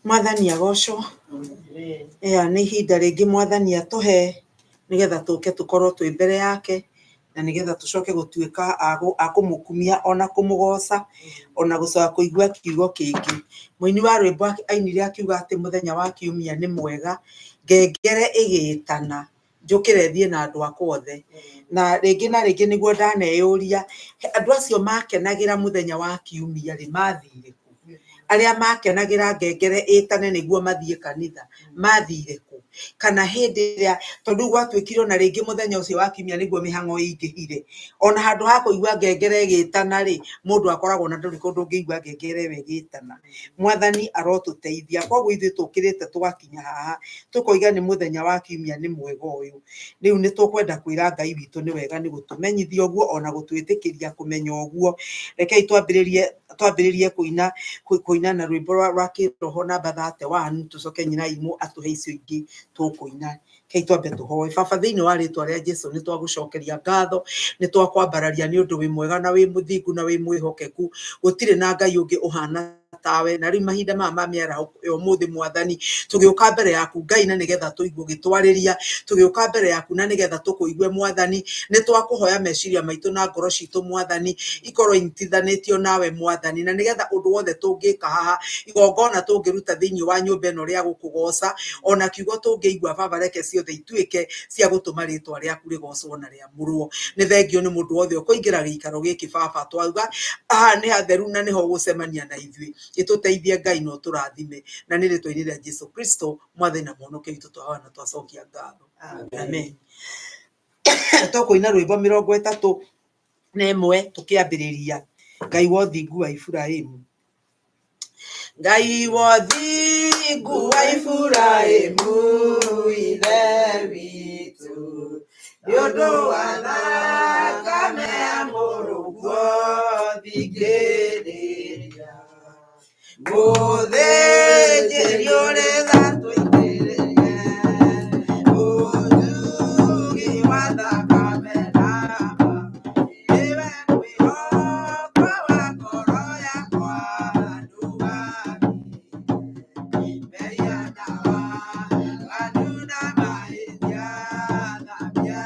Mwathani agocwo. Ĩya nĩ ihinda rĩngĩ Mwathani atũhe nĩgetha tũke tũkorwo twĩ mbere yake na nĩgetha tũcoke gũtuĩka a kũmũkumia ona kũmũgoca ona gũcoka kũigua kiugo kĩngĩ. Mũini wa rwĩmbo ainire akiuga atĩ mũthenya wa kiumia nĩ mwega, ngengere ĩgĩtana njũkĩre thiĩ na andũ akwa othe. Na rĩngĩ na rĩngĩ nĩguo ndaneyũria, andũ acio makenagĩra mũthenya wa kiumia rĩ, mathire kũ? Arĩa makenagĩra ngengere ĩtane nĩguo mathiĩ kanitha, mathire kũ? Kana hĩndĩ ĩrĩa, tondũ rĩu gwatuĩkire ona rĩngĩ mũthenya ũcio wa kiumia nĩguo mĩhang'o ĩingĩhire. Ona handũ ha kũigua ngengere ĩgĩtana rĩ, mũndũ akoragwo na ndũrĩ kũndũ ũngĩigua ngengere ĩyo ĩgĩtana. Mwathani arotũteithia. Koguo ithuĩ tũkĩrĩte tũgakinya haha, tũkoiga nĩ mũthenya wa kiumia nĩ mwega ũyũ. Rĩu nĩ tũkwenda kwĩra Ngai witũ nĩ wega nĩ gũtũmenyithia ũguo ona gũtwĩtĩkĩria kũmenya ũguo. Rekei twambĩrĩrie twambĩrĩrie kũina kũina na rwĩmbo rwa kĩroho namba 31 tũcoke nyina imũ atũhe icio ingĩ tũkũina. Rekei twambe tũhoe. Baba, thĩinĩ wa rĩtwa rĩa Jesu nĩ twagũcokeria ngatho, nĩ twakwambararia nĩ ũndũ wĩ mwega na wĩ mũthingu na wĩ mwĩhokeku. Gũtirĩ na Ngai ũngĩ ũhana tawe. Na rĩu mahinda maya ma mĩaraho ya ũmũthĩ Mwathani, tũgĩũka mbere yaku Ngai na nĩgetha tũigue ũgĩtwarĩria, tũgĩũka mbere yaku na nĩgetha tũkũigue Mwathani, nĩ twakũhoya meciria maitũ na ngoro citũ Mwathani ikorwo inyitithanĩtio nawe Mwathani, na nĩgetha ũndũ wothe tũngĩka haha, igongona tũngĩruta thĩinĩ wa nyũmba ĩno rĩa gũkũgoca, ona kiugo tũngĩigua Baba reke ciothe ituĩke cia gũtũma rĩtwa rĩaku rĩgocwo na rĩamũrwo. Nĩ thengio nĩ mũndũ wothe ũkũingĩra gĩikaro gĩkĩ Baba, twauga haha nĩ hatheru na nĩho ũgũcemania na ithuĩ. Ĩtũteithie Ngai na ũtũrathime, na nĩ rĩtwa-inĩ rĩa Jesu Kristo Mwathani na Mũhonokia witũ twahoya na twacokia ngatho. Amen. Tũkũina rwĩmbo 31 tũkĩambĩrĩria. Ngai wa ũthingu wa Iburahĩmu. Ngai wa ũthingu wa Iburahĩmu ithe witũ, nĩ ũndũ wa thakame ya mũrũguo thikĩrĩria. Mũthĩnjĩri ũrĩ tha tũitĩrĩrie, ũtugi wa thakame na nĩwe mwĩhoko wa ngoro yakwa ndũgakire. Mehia na waganu na mahĩtia thambia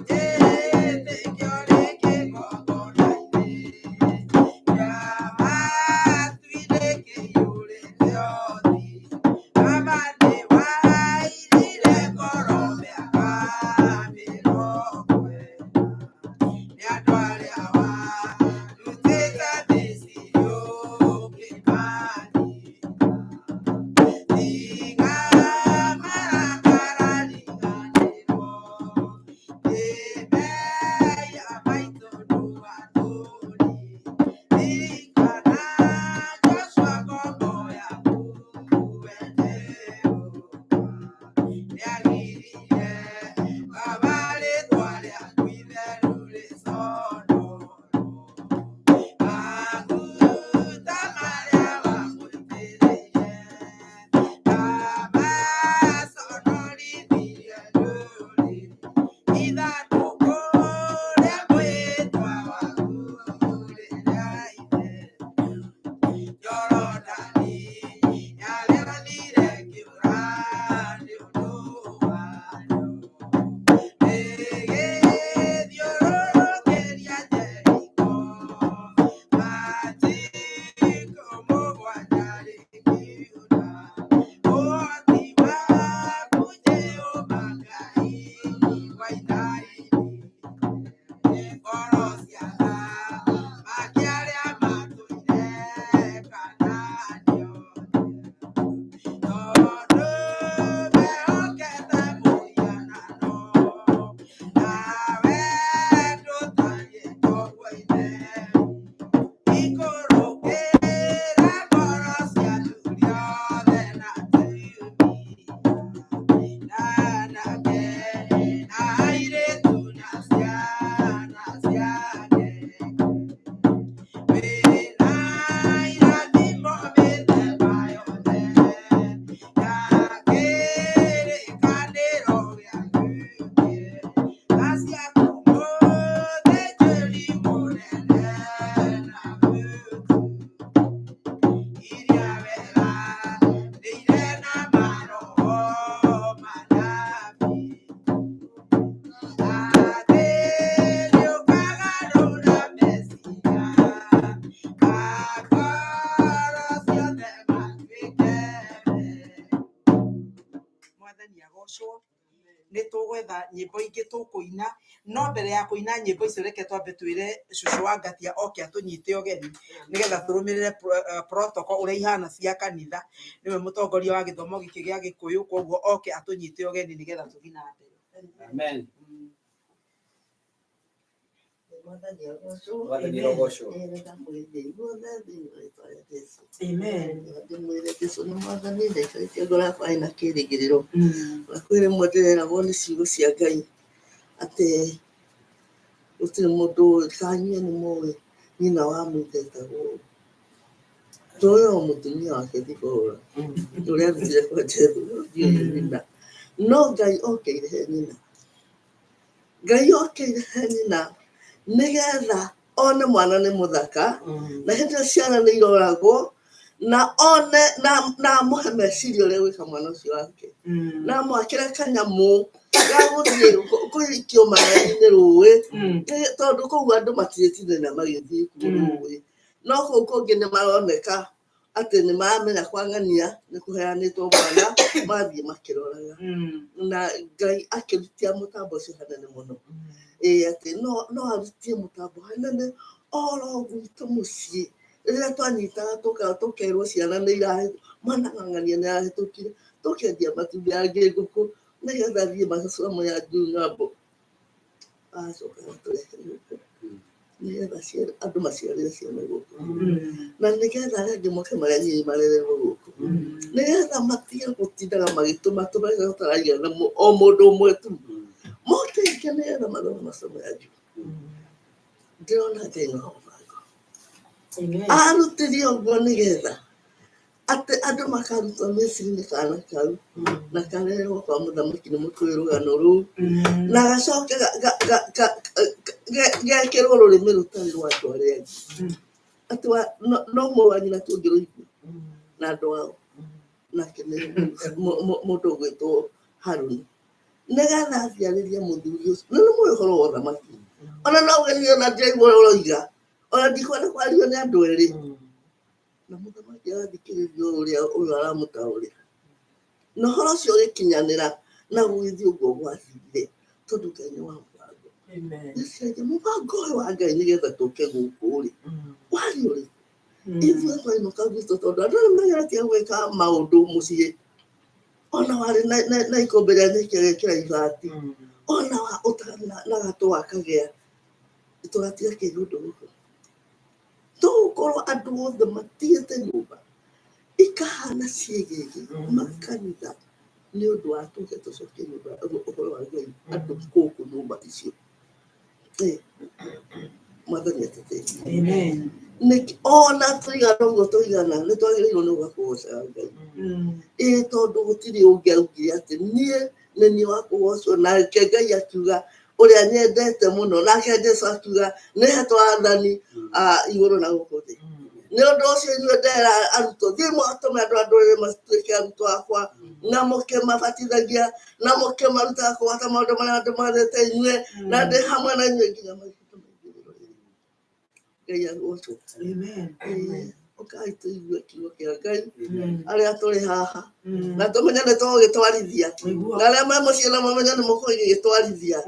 ũnjĩtĩkie ũrĩ kĩgongona-inĩ kĩa Nĩ tũgwetha nyĩmbo ingĩ tũkũina, no mbere ya kũina nyĩmbo icio reke twambe twĩre cũcũ wa Ngatia oke atũnyite ũgeni nĩgetha tũrũmĩrĩre protocol ũrĩa ihana cia kanitha. Nĩwe mũtongoria wa gĩthomo gĩkĩ gĩa Gĩkũyũ, koguo oke atũnyite ũgeni nĩgetha tũthiĩ na mbere. Amen. Mwathani agocwo. Mwathani arogocwo. Nĩndamũgeithia inyuothe thĩinĩ wa rĩĩtwa rĩa Jesũ. Amen. Ndĩmwĩre Jesũ nĩ Mwathani, ndaikarĩtie ngoro yakwa ĩna kĩĩrĩgĩrĩro. Na kwĩ rĩmwe ndĩreragwo nĩ ciugo cia Ngai atĩ gũtirĩ mũndũ ũĩ, kanyue nĩ mũĩ nyina wa Musa etagwo ũũ. Tũĩ o mũtumia wake Zipporah, ũrĩa arutire kwa Jethro, ndiũĩ nyina. No Ngai okeire he nyina. Ngai okeire he nyina nĩgetha one mwana nĩ mũthaka, na hĩndĩ ĩyo ciana nĩ iroragwo, na one na amũhe meciria ũrĩa gwĩka mwana ũcio wake, na amwakĩre kanyamũ ga gũthiĩ kũikio maĩ-inĩ rũĩ, tondũ kũu andũ matirĩtindaina magĩthiĩ kuo rũĩ, no kũu kũngĩ nĩ maroneka atĩ nĩ maramenya kwa ng'ania nĩ kũheanĩtwo mwana, magathiĩ makĩroraga. Na Ngai akĩrutia mũtambo ũcio hanene mũno, ĩĩ atĩ no arutie mũtambo hanene oro gwitũ mũciĩ. Rĩrĩa twanyitaga tũkerwo ciana nĩ irahĩtũkire, mwana wa ng'ania nĩ arahĩtũkire, tũkendia matumbĩ angĩ ngũkũ nĩgetha athiĩ macomo ya juu ng'ambo. Agacoka agatũrehe gũkũ nĩgetha andũ maciarĩre ciana gũkũ, na nĩgetha arĩa angĩ moke marĩa nyinyi marererwo gũkũ, nĩgetha matige gũtindaga magĩtũma tũmbeca tũtaraigana o mũndũ ũmwe tu, moke aingĩ nĩgetha mathome masomo ya juu. Ndĩrona Ngai nĩ wa mũbango. Arutire ũguo nĩgetha atĩ andũ makarutwo Misiri nĩ kana kau, na karerwo kwa mũthamaki nĩ mũtũĩ rũgano rũu, na gacoke gekĩrwo rũrĩmĩ rũtarĩ rwa andũ arĩa angĩ, atĩ no mũrũ wa nyina tu ũngĩrũigua na andũ ao, nake nĩ mũndũ ũgwĩtwo Haruni, nĩgetha athiĩ arĩrie mũthuri ũcio. Na nĩ mũĩ ũhoro wa ũthamaki, ona no ũgerie ona ndiraigua ũrĩa ũroiga, ona ndikwenda kwario nĩ andũ erĩ, na mũthamaki agathikĩrĩria ũrĩa ũyũ aramũtaũrĩra, na ũhoro ũcio ũgĩkinyanĩra na gũgĩthiĩ ũguo gwathire, tondũ Ngai nĩ wa mũbango. Nĩciaria mũbango ũyũ wa Ngai nĩgetha tũke gũkũ rĩ, warĩ ũrĩkũ? Ithuĩ twainũka gwitũ tondũ andũ arĩa mageretie gwĩka maũndũ mũciĩ, ona warĩ na ikũmbĩ rĩa nyeki agekĩra ibati, ona na gatũ akagĩa, tũgatiga kĩũndũ gũkũ. Tũgũkorwo andũ othe matigĩte nyũmba ikahana ciĩgĩgĩ makanitha nĩ ũndũ wa tũke tũcokie nyũmba ũhoro wa Ngai andũ gũkũ nyũmba icio. Mwathani atũteithie. Amen. Ona tũigana ũguo tũigana nĩ twagĩrĩirwo nĩ gũka kũgocaga Ngai. Ĩĩ tondũ gũtirĩ ũngĩ augire atĩ niĩ nĩ niĩ wa kũgocwo, nake Ngai akiuga ũrĩa nyendete mũno, nake Jesũ akiuga nĩ hetwo wathani igũrũ na gũkũ thĩ. Nĩ ũndũ ũcio inyuĩ ndera arutwo, thiĩ mũgatũme andũ a ndũrĩrĩ matuĩke arutwo akwa, na mũkĩmabatithagia, na mũkĩmarutaga kũgwata maũndũ marĩa ndĩmwathĩte inyuĩ, na ndĩ hamwe na inyuĩ nginya mahinda maingĩrĩro. Ngai agocwo. Amen. Ũkai tũigue kiugo kĩa Ngai arĩa tũrĩ haha, na tũmenye nĩ tũgũgĩtwarithia, na arĩa me mũciĩ na mamenye nĩ mũkũgĩtwarithia,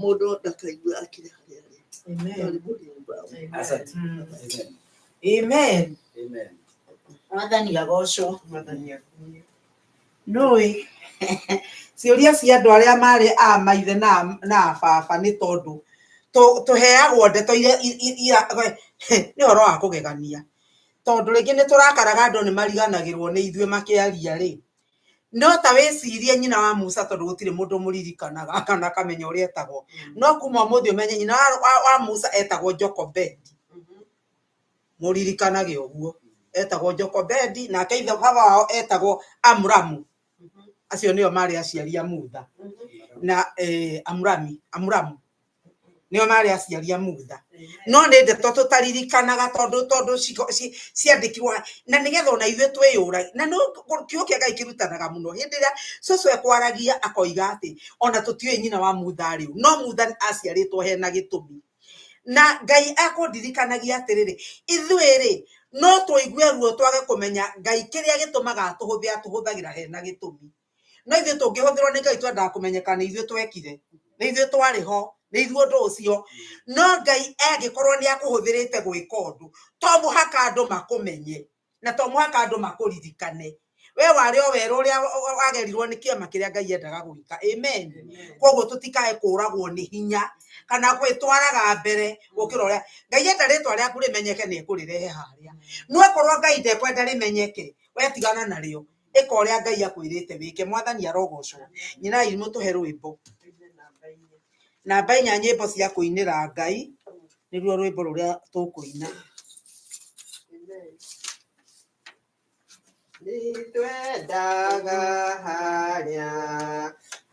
mũndũ ndakaigue akĩrĩ harĩa arĩ. Karibuni nyumba. Asante. Amen. Amen. Mwathani agocwo. Nũĩ ciũria cia andũ arĩa marĩ a maithe na baba nĩ tondũ tũheagwo ndeto iria nĩ ũhoro wa kũgegania, tondũ rĩngĩ nĩ tũrakaraga andũ nĩ mariganagĩrwo nĩ ithuĩ makĩaria rĩ, no ta wĩcirie nyina wa Musa tondũ gũtirĩ mũndũ mũririkanaga kana akamenya ũrĩa etagwo, no kuma ũmũthĩ ũmenye nyina wa Musa etagwo Jokobedi, mũririkanage ũguo, etagwo Jokobedi, nake ithe baba wao etagwo Amuramu. Acio nĩo marĩ aciari a Mutha na Amuramu nĩo marĩ aciari a Mutha. No nĩ ndeto tũtaririkanaga tondũ ciandĩkirwo na nĩgetha ona ithuĩ twĩyũragie, na no kiugo kĩa Ngai kĩrutanaga mũno. Hĩndĩ ĩrĩa cũcũ ekwaragia akoiga atĩ ona tũtiũĩ nyina wa Mutha rĩu, no Mutha aciarĩtwo hena gĩtũmi. Na Ngai akũndirikanagia atĩrĩrĩ, ithuĩ rĩ no tũigue ruo twage kũmenya Ngai kĩrĩa gĩtũmaga atũhũthie atũhũthagĩra hena gĩtũmi. No ithuĩ tũngĩhũthĩrwo nĩ Ngai twendaga kũmenyeka nĩ ithuĩ twekire, nĩ ithuĩ twarĩ ho, nĩ ithuĩ ũndũ ũcio. No Ngai angĩkorwo nĩ akũhũthĩrĩte gwĩka ũndũ, to mũhaka andũ makũmenye na to mũhaka andũ makũririkane. We warĩ o werũ ũrĩa wagerirwo nĩ kĩama kĩrĩa Ngai endaga gwĩka. Amen. Koguo tũtikae kũragwo nĩ hinya kana gwĩtwaraga mbere gũkĩra ũrĩa Ngai enda rĩtwa rĩaku rĩmenyeke, nĩ ekũrĩrehe harĩa. No akorwo Ngai ndekwenda rĩmenyeke, we tigana narĩo, ĩka ũrĩa Ngai akwĩrĩte wĩke. Mwathani arogocwo. Nyinai mũtũhe rwĩmbo. Namba 4, nyĩmbo cia kũinĩra Ngai, nĩruo rwĩmbo rũrĩa tũkũina. Nĩtwendaga harĩa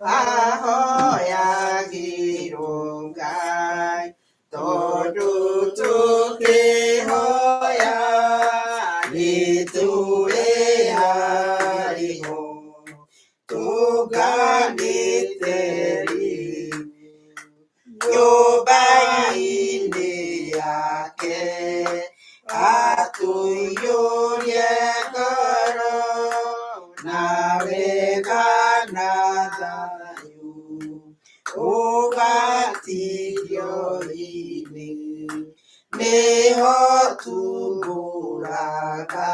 hahoyagĩrwo Ngai, tondũ tũkĩhoya nĩtũĩ harĩ ho, tũnganĩte rĩu nyũmba-inĩ yake, atũiyũrie ngoro na wega na thayũ, ũbatithio-inĩ nĩho tumbũraga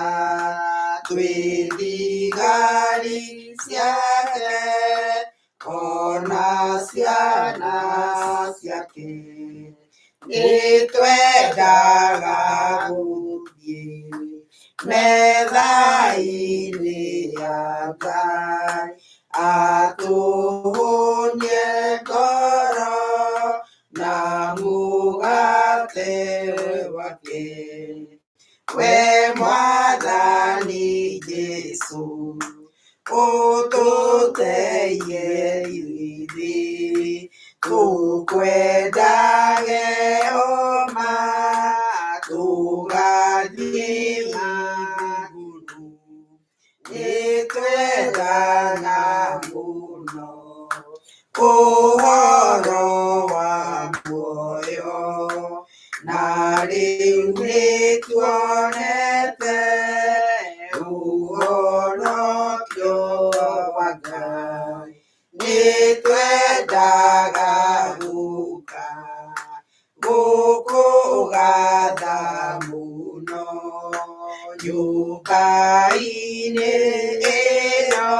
twĩ thigari ciake ona ciana ciake. Nĩtwendaga gũthiĩ metha-inĩ ya Ngai, atũhũnie ngoro na mũgate wake. We Mwathani Jesũ, ũtũteithie ithuĩ tũkwendage oma, tũgathiĩ igũrũ. Nĩtwendaga mũno ũhoro wa muoyo, na rĩu nĩtuonete ũhonokio wa Ngai. Nĩtwendaga gũka gũkũgatha mũno nyũmba-inĩ ĩno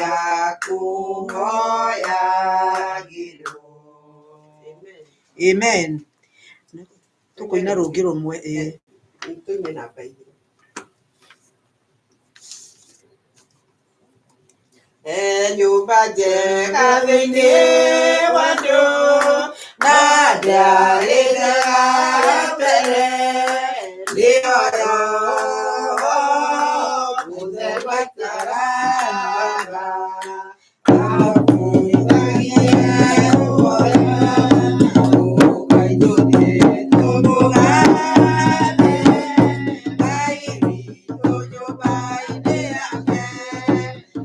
ya kũhoyagĩrwo. Amen. Tũkũina rũngĩ rũmwe, ĩĩ. Tũine namba 2. Nyũmba njega thĩinĩ wa andũ, na ndĩarĩ njega mbere, nĩyo Roho Mũtheru aikaraga. Akũithagie kũhoya, ũkainũkie tũmũgathe. Ngai witũ nyũmba-inĩ yake,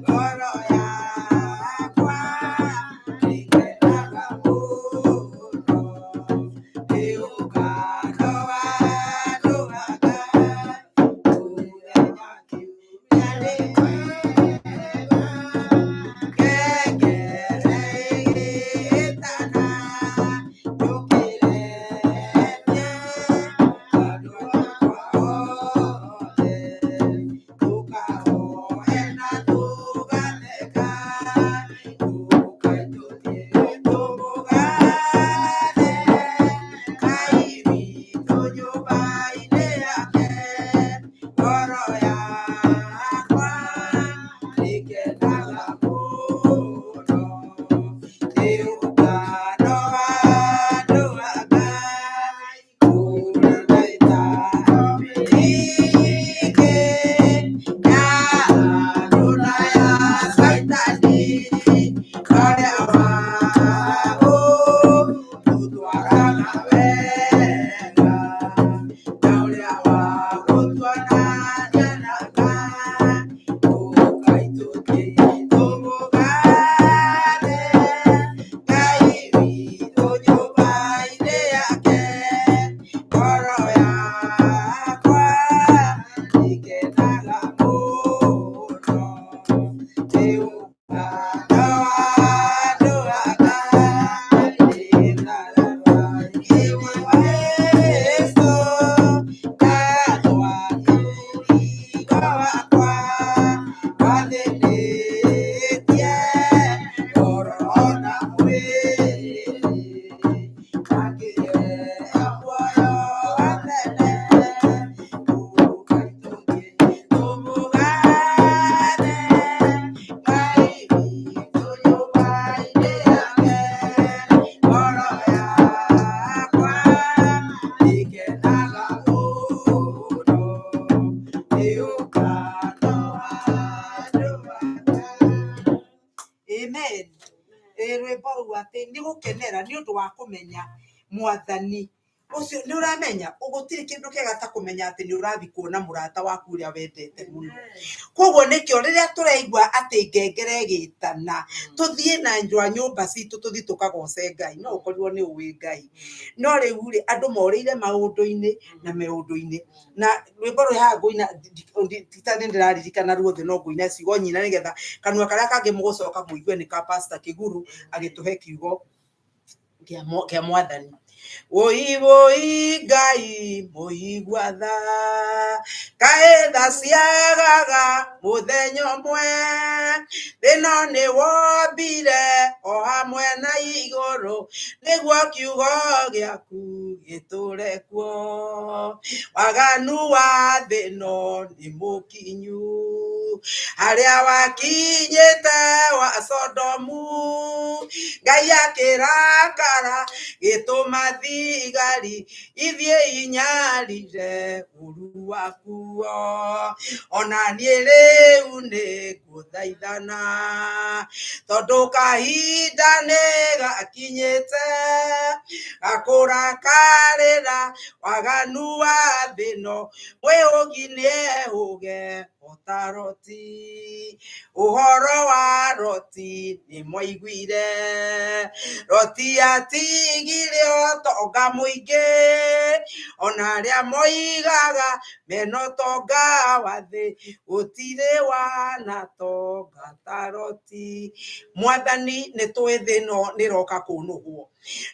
ngoro yakwa ĩkenaga mũno. Nĩ ũkano wa andũ a Ngai, Kĩũngano handũ haka. Amen. Ĩ rwĩmbo rũu atĩ nĩ gũkenera nĩ ũndũ wa kũmenya mwathani ũcio nĩ ũramenya gũtirĩ kĩndũ kĩega ta kũmenya atĩ nĩ ũrathiĩ kuona mũrata waku ũrĩa wendete mũno. Koguo nĩkĩo rĩrĩa tũraigua atĩ ngengere ĩgĩtana tũthiĩ na nja wa nyũmba citũ tũthiĩ tũkagoce Ngai. No ũkorirwo nĩ ũĩ Ngai, no rĩu rĩ andũ morĩire maũndũ-inĩ na maũndũ-inĩ. Na rwĩmbo rũrĩ haha ngũina ti ta nĩ ndĩraririkana ruothe, no ngũina ciugo nyina nĩgetha kanua karĩa kangĩ mũgũcoka mũigue nĩ ka Pastor Kĩguru agĩtũhe kiugo kĩa mwathani. Wũi wũi Ngai mũigua tha, kaĩ tha ciagaga mũthenya ũmwe, thĩno nĩ wombire o hamwe na igũrũ, nĩguo kiugo gĩaku gĩtũre kuo. Waganu wa thĩno nĩ mũkinyu, harĩa wakinyĩte wa Sodomu, Ngai akĩrakara gĩtũma thigari ithiĩ inyarire ũru wakuo. Ona niĩ rĩu nĩ ngũthaithana, tondũ kahinda nĩ gakinyĩte gakũrakarĩra waganu wa thĩno, mwĩũgi nĩehũge ota Loti. Ũhoro wa Loti nĩ mwaiguire, Loti atigire ũtonga mũingĩ, ona arĩa moigaga mena ũtonga wa thĩ, gũtirĩ wanatonga ta Loti. Mwathani nĩ tũĩ thĩ ĩno nĩ ĩroka kũnũhwo,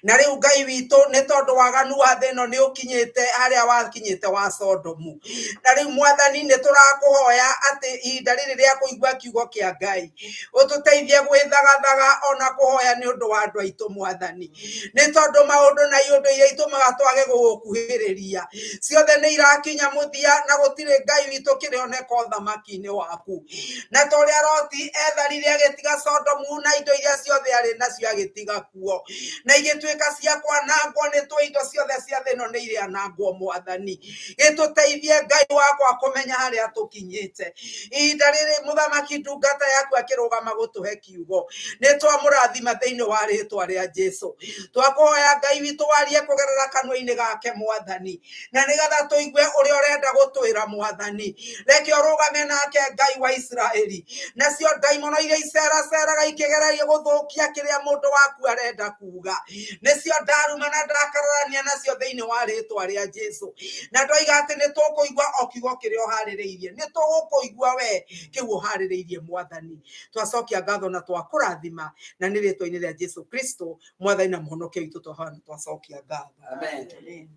na rĩu Ngai witũ nĩ tondũ waganu wa thĩ ĩno nĩ ũkinyĩte harĩa wakinyĩte wa Sodomu. Na rĩu mwathani nĩ tũrakũhoya atĩ ihinda rĩrĩ rĩa kũigua kiugo kĩa Ngai ũtũteithie gwĩthagathaga ona kũhoya nĩ ũndũ wa andũ aitũ mwathani, nĩ tondũ maũndũ na iũndũ iria itũmaga twage gũgũkuhĩrĩria ciothe nĩ irakinya mũthia, na gũtirĩ Ngai witũ kĩrĩoneka ũthamaki-inĩ waku. Na ta ũrĩa Loti etharire agĩtiga Sodomu na indo iria ciothe arĩ nacio agĩtiga kuo, na igĩtuĩka cia kwanangwo, nĩ tũĩ indo ciothe cia thĩ ĩno nĩ irĩanangwo. Mwathani gĩtũteithie Ngai wakwa kũmenya harĩa tũkinyĩte ihinda rĩrĩ. Mũthamaki ndungata yaku akĩrũgama gũtũhe kiugo, nĩ twamũrathima thĩinĩ wa rĩtwa rĩa Jesu. Twakũhoya Ngai witũ warie kũgerera kanua-inĩ gake mwathani, na nĩgetha tũigue ũrĩa ũrenda gũtwĩra mwathani. Reke ũrũgame nake Ngai wa Isiraeli, nacio ndaimono iria iceraceraga ikĩgeragia gũthũkia kĩrĩa mũndũ waku arenda kuga, nĩcio ndaruma na ndakararania nacio thĩinĩ wa rĩtwa rĩa Jesu. Na ndoiga atĩ nĩ tũkũigua o kiugo kĩrĩa ũharĩrĩirie, nĩ tũgũkũigua we kĩu ũharĩrĩirie mwathani. Twacokia ngatho na twakũrathima, na nĩ rĩtwa-inĩ rĩa Jesu Kristo mwathani na mũhonokia witũ twahoya na twacokia ngatho. Amen. Amen.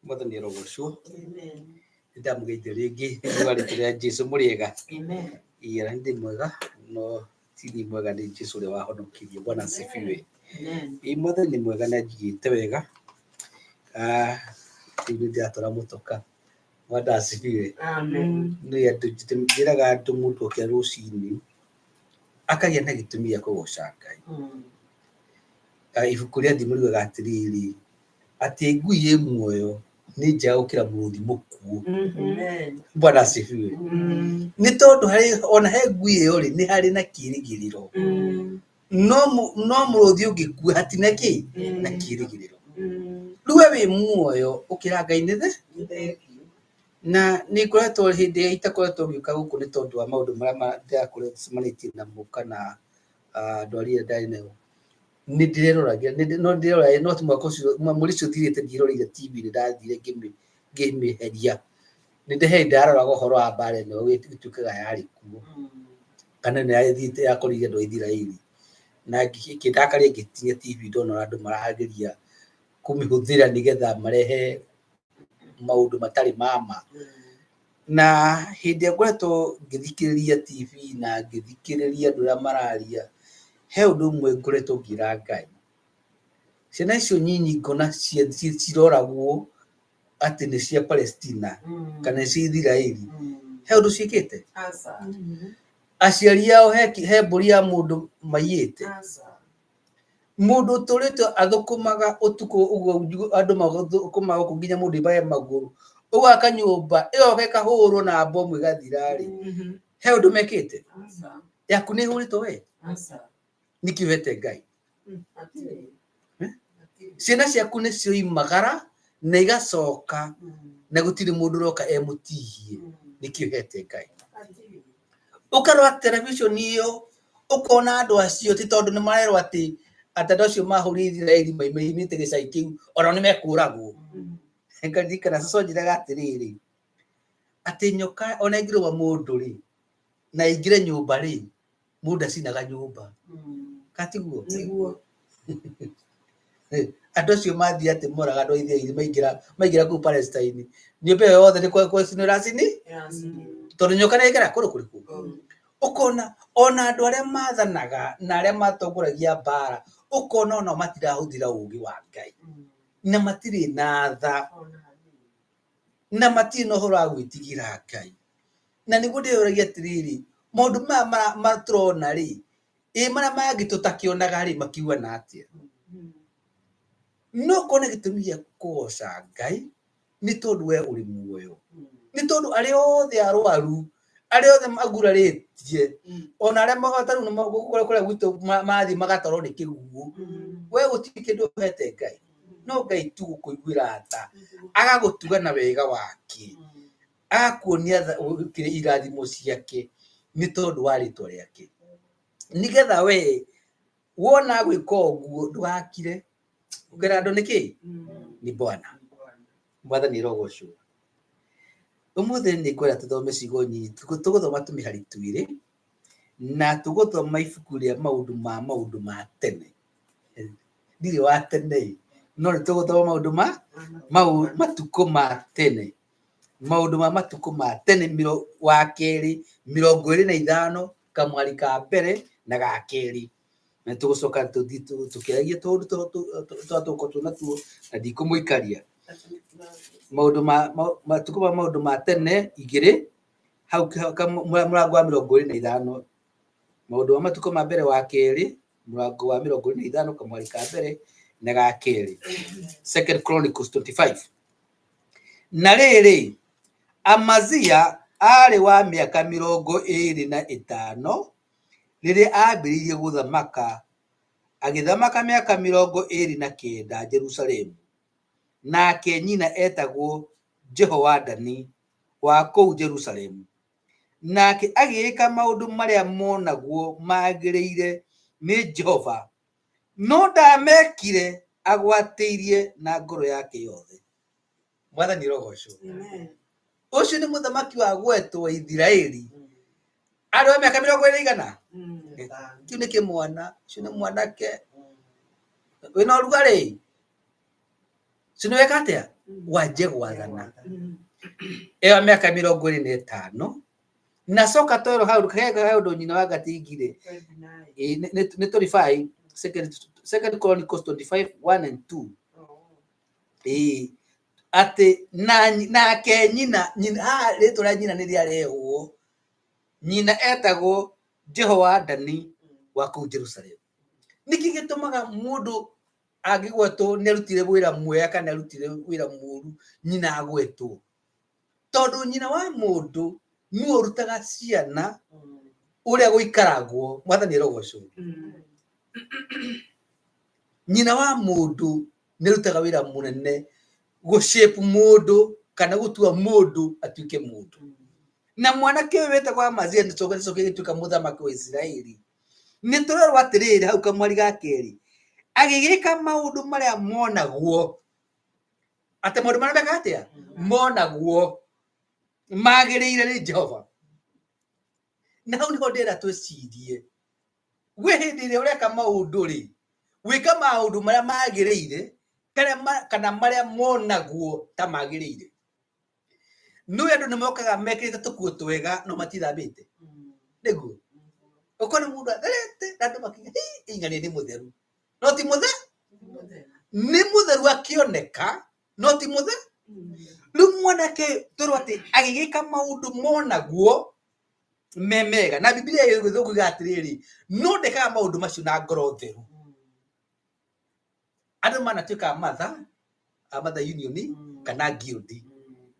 Mwathani arogocwo. Amen. Nĩndamũgeithia rĩngĩ thĩinĩ wa rĩtwa rĩa Jesu. Mũrĩega? Amen. Ĩra ndĩ mwega, no ti niĩ mwega, nĩ Jesu ũrĩa wahonokirie. Bwana asifiwe. Amen. Ĩ mwathani nĩ mwega na njigĩte wega. Ah, rĩu nĩ ndĩratwara mũtoka. Bwana asifiwe. Amen. Nĩ andũ njĩraga andũ mũndũ okĩra rũcinĩ akagĩa na gĩtũmi gĩa kũgoca Ngai. Ah, ibuku rĩa thimo riugaga atĩrĩrĩ, atĩ ngui ĩ muoyo nĩ njega gũkĩra mũrũthi mũkuũ. Amen. Bwana asifiwe. Nĩ tondũ harĩ ona he ngui ĩyo rĩ, nĩ harĩ na kĩĩrĩgĩrĩro, no mũrũthi ũngĩkua hatina kĩ na kĩĩrĩgĩrĩro. Rĩu we wĩ muoyo ũkĩra Ngai nĩ the na nĩ ngoretwo hĩndĩ ĩrĩa itakoretwo ngĩũka gũkũ nĩ tondũ wa maũndũ marĩa ndĩrakoretwo cemanĩtie namo kana ndwari ĩrĩa ndarĩ nayo, nĩ ndĩreroragira no ndĩreroragĩra, no ti mwaka ũcio, mweri ũcio ũthirĩte ndiĩroreire TV, nĩ ndathire ngĩmĩeheria. Nĩ ndĩhe ndaroraga ũhoro wa mbara ĩno ĩtuĩkaga yarĩ kuo kana nĩ yathiĩte yakorire andũ a Isiraeli, na kĩndakaria ngĩtinia TV ndona ũrĩa andũ marageria kũmĩhũthĩra nĩgetha marehe maũndũ matarĩ ma ma. Na hĩndĩ ĩrĩa ngoretwo ngĩthikĩrĩria TV na ngĩthikĩrĩria andũ arĩa mararia, he ũndũ ũmwe ngoretwo ngĩra Ngai, ciana icio nyinyi ngona ciroragwo atĩ nĩ cia Palestina kana nĩ cia Isiraeli, he ũndũ ciĩkĩte? Aciari ao he mbũri ya mũndũ maiyĩte? Mũndũ ũtũrĩte athũkũmaga ũtukũ ũguo andũ mathũkũmaga gũkũ nginya mũndũ aimage magũrũ, ũgaka nyũmba ĩgoka ĩkahũrwo na bomu ĩgathira rĩ, he ũndũ mekĩte? Yaku nĩ ĩhũrĩtwo we? Nĩkĩ ũhete Ngai? Ciana ciaku nĩ cioimagara na igacoka na gũtirĩ mũndũ ũroka e mũtihie, nĩkĩ ũhete Ngai? Ũkarora television ĩyo ũkona andũ acio ti tondũ nĩ marerwo atĩ atĩ andũ acio mahũrire Isiraeli maimĩte gĩcagi kĩu onao nĩ mekũragwo. Ngaririkana cũcũ anjĩraga atĩrĩrĩ, atĩ nyoka ona ĩngĩrũma mũndũ rĩ, na ĩingĩre nyũmba rĩ, mũndũ ndacinaga nyũmba. Katiguo? Nĩguo. Andũ acio mathiĩ atĩ moraga andũ a Isiraeli maingĩra maingĩra kũu Palestine, nyũmba ĩyo yothe nĩ gũcinwo ĩracini tondũ nyoka nĩ ĩgera kũndũ kũrĩkũ? Ũkona ona andũ arĩa mathanaga na arĩa matongoragia mbara, ũkona onao matirahũthĩra ũgĩ wa Ngai na matirĩ na tha na matirĩ na ũhoro wa gwĩtigĩra Ngai. Na nĩguo ndĩyũragia atĩrĩrĩ, maũndũ maya tũrona rĩ, ĩ marĩa mangĩ tũtakĩonaga rĩ makiuana atĩa? No kone gĩtũmi gĩa kũgoca Ngai nĩ tondũ we ũrĩ muoyo, nĩ tondũ arĩa othe arwaru, arĩa othe magurarĩtie, ona arĩa ta rĩu kũrĩa gwitũ mathiĩ magatwarwo nĩ kĩguũ, we gũtirĩ kĩndũ ũhete Ngai, no Ngai tu gũkũiguĩra tha, agagũtuga na wega wake, agakuonia irathimo ciake nĩ tondũ wa rĩtwa rĩake, nĩgetha we wona gwĩka ũguo ndũgakire, ũkera andũ nĩkĩ? Nĩ Bwana. Mwathani arogocwo. Ũmũthĩ nĩ ngwenda tũthome ciugo nyingĩ, tũgũthoma tũmĩhari twĩrĩ, na tũgũthoma ibuku rĩa maũndũ ma tene. Ndirĩ wa tene ĩ, no nĩ tũgũthoma maũndũ ma matukũ ma tene. Maũndũ ma matukũ ma tene wa kerĩ 25 kamwari ka mbere na ga kerĩ. Na tũgũcoka tũthiĩ tũkĩaragia tũũndũ tũrĩa tũgũkorwo twĩ natuo na ndikũmũikaria. Maũndũ ma matukũ ma maũndũ ma tene igĩrĩ hau mũrango wa 25. Maũndũ ma matukũ ma mbere wa kerĩ mũrango wa 25 kamwari ka mbere na ga kerĩ. Second Chronicles 25. Na rĩrĩ, Amazia aarĩ wa mĩaka 25 rĩrĩa aambĩrĩirie gũthamaka, agĩthamaka mĩaka 29 Jerusalemu. Nake nyina eetagwo Jehoadani wa kũu Jerusalemu. Nake agĩĩka maũndũ marĩa monagwo magĩrĩire nĩ Jehova, no ndaamekire agwatĩirie na ngoro yake yothe. Mwathani arogocwo. Ũcio nĩ mũthamaki wa gwetwo Isiraeli. Arĩ wa mĩaka 20 igana? Kĩu nĩ kĩmwana, ũcio nĩ mwanake. Wĩna ũrugarĩ? Ũcio nĩ weka atĩa? Wanjie gwathana. Ĩyo mĩaka 25. Na coka twerwo hau he ũndũ nyina wa Gatingire. Nĩ 25, Second Chronicles 25, 1 and 2. Ĩĩ atĩ nake nyina, haha rĩtwa rĩa nyina nĩ rĩarehwo, nyina etagwo Jehoadani wa kũu Jerusalemu. Nĩkĩ gĩtũmaga mũndũ angĩgwetwo nĩ arutire wĩra mwega kana arutire wĩra mũru nyina agwetwo? Tondũ nyina wa mũndũ nĩwe ũrutaga ciana ũrĩa gũikaragwo. Mwathani arogocwo. Nyina wa mũndũ nĩ arutaga wĩra mũnene gũ shape mũndũ kana gũtua mũndũ atuĩke mũndũ. Na mwanake ũyũ wetagwo Amazia nĩ coke gĩtuĩka mũthamaki wa Isiraeli. Nĩ tũrerwo atĩrĩrĩ hau kamwari ga kerĩ, agĩgĩka maũndũ marĩa monagwo, atĩ maũndũ marĩa mekaga atĩa? Monagwo magĩrĩire nĩ Jehova. Na hau nĩho ndĩrenda twĩcirie, gwĩ hĩndĩ ĩrĩa ũreka maũndũ rĩ, gwĩka maũndũ marĩa magĩrĩire kana marĩa monagwo ta magĩrĩire. Nĩũĩ andũ nĩmokaga mekĩrĩte tũkuo twega no matithambĩte? Nĩguo? Ũkona mũndũ atherete na andũ makiuga hĩ ing'ania nĩ mũtheru. No ti mũtheru? Nĩ mũtheru akĩoneka no ti mũtheru. Rĩu mwanake twerwo atĩ agĩgĩka maũndũ monagwo me mega. Na Bibilia ya Gĩthũngũ yugaga atĩrĩrĩ, no ndekaga maũndũ macio na ngoro theru. Andũ manatuĩka a mother union kana guild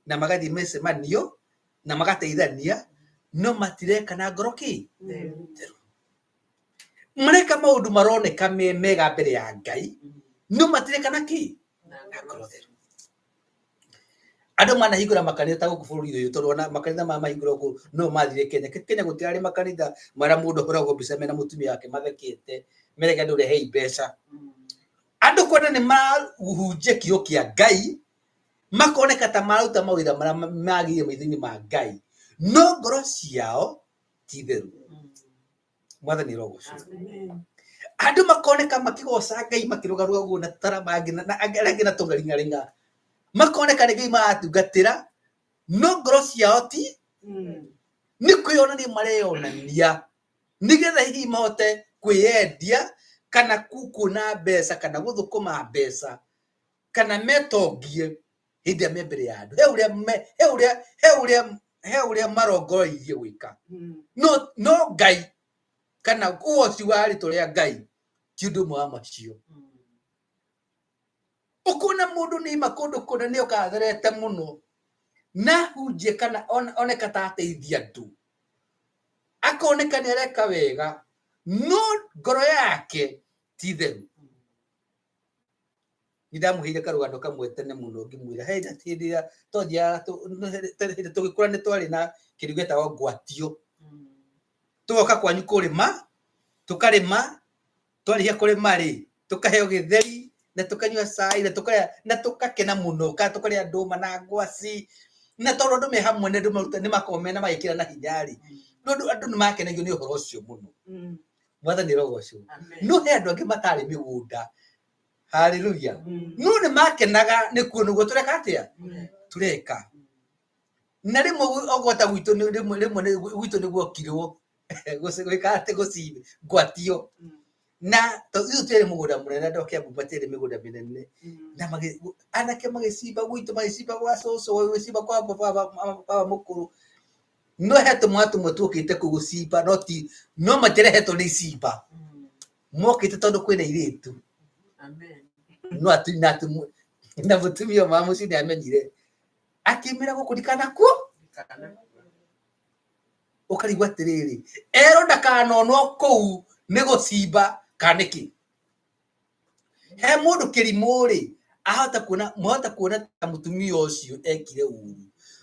na magathiĩ mĩcemanio na magateithania, no matireka na ngoro kĩ theru. Mareka maũndũ maroneka me mega mbere ya Ngai, no matireka na kĩ na ngoro theru. Andũ manahingũra makanitha ta gũkũ bũrũri ũyũ, tondũ ona makanitha maya mahingũrwo kũ no mathire Kenya. Kenya gũtirarĩ makanitha marĩa mũndũ ahũragwo mbica mena mũtumia wake mathekete, merage andũ rehei mbeca. Andũ kuona nĩ marahunjia kiugo kĩa Ngai, makoneka ta maruta mawĩra marĩa magĩrĩire maitho-inĩ ma Ngai, no ngoro ciao ti theru. Mwathani arogocwo. Andũ makoneka makĩgoca Ngai makĩrũgarũga ũguo na tarama angĩ na angĩ arĩa angĩ na tũng'aring'aring'a, makoneka nĩ Ngai maratungatĩra, no ngoro ciao ti nĩ kwĩyonania mareyonania nĩgetha hihi mahote kwĩyendia kana kuona mbeca kana gũthũkũma mbeca kana metongie hĩndĩ ĩrĩa me mbere ya andũ. He ũrĩa me, he ũrĩa, he ũrĩa, he ũrĩa marongoreirie gwĩka. No, no Ngai kana ũgoci wa rĩtwa rĩa Ngai ti ũndũ ũmwe wa macio. Ũkona mũndũ nĩ ima kũndũ kũna nĩ oka atherete mũno na hunjie kana oneka ta ateithia andũ, akoneka nĩ areka wega, no ngoro yake ti theru. Nĩ ndamũheire karũgano kamwe tene mũno ngĩmwĩra he hĩndĩ ĩrĩa twathiaga hĩndĩ tũgĩkũra nĩ twarĩ na kĩndũ gĩetagwo ngwatio. Tũgoka kwanyu kũrĩma, tũkarĩma, twarĩkia kũrĩma rĩ, tũkaheo gĩtheri na tũkanyua cai na tũkarĩa na tũgakena mũno, kana tũkarĩa ndũma na ngwaci, na tondũ andũ me hamwe na andũ nĩ makoragwo mena magĩkĩra na hinya rĩ, nĩ ũndũ andũ nĩ makenagio nĩ ũhoro ũcio mũno. Mwathani arogocwo. No he andũ angĩ matarĩ mĩgũnda, haleluya, no nĩ makenaga nĩ kuona ũguo tũreka atĩa, tũreka. Na rĩmwe ũgwata gwitũ nĩ rĩmwe rĩmwe nĩ gwitũ nĩ gwokirwo gwĩka atĩ gũci ngwatio. Na tondũ ithuĩ twerĩ mũgũnda mũnene, andũ a Kiambu matiarĩ mĩgũnda mĩnene, na anake magĩcimba gwitũ, magĩcimba gwa cũcũ, magĩcimba kwa baba, baba mũkũrũ. No he tũmwana tũmwe tuokĩte kũu gũcimba, no ti, no matiarehetwo nĩ icimba, mokĩte tondũ kwĩna airĩtu. No atu, na atu, na mũtumia ũmwe wa mũciĩ nĩ amenyire, akĩmĩra gũkũ ndikanakuo, ũkarigwo atĩrĩrĩ, erwo ndakanonwo kũu nĩ gũcimba kana nĩkĩ. He mũndũ kĩrimũ rĩ, ahota kuona, mwahota kuona ta mũtumia ũcio ekire ũru,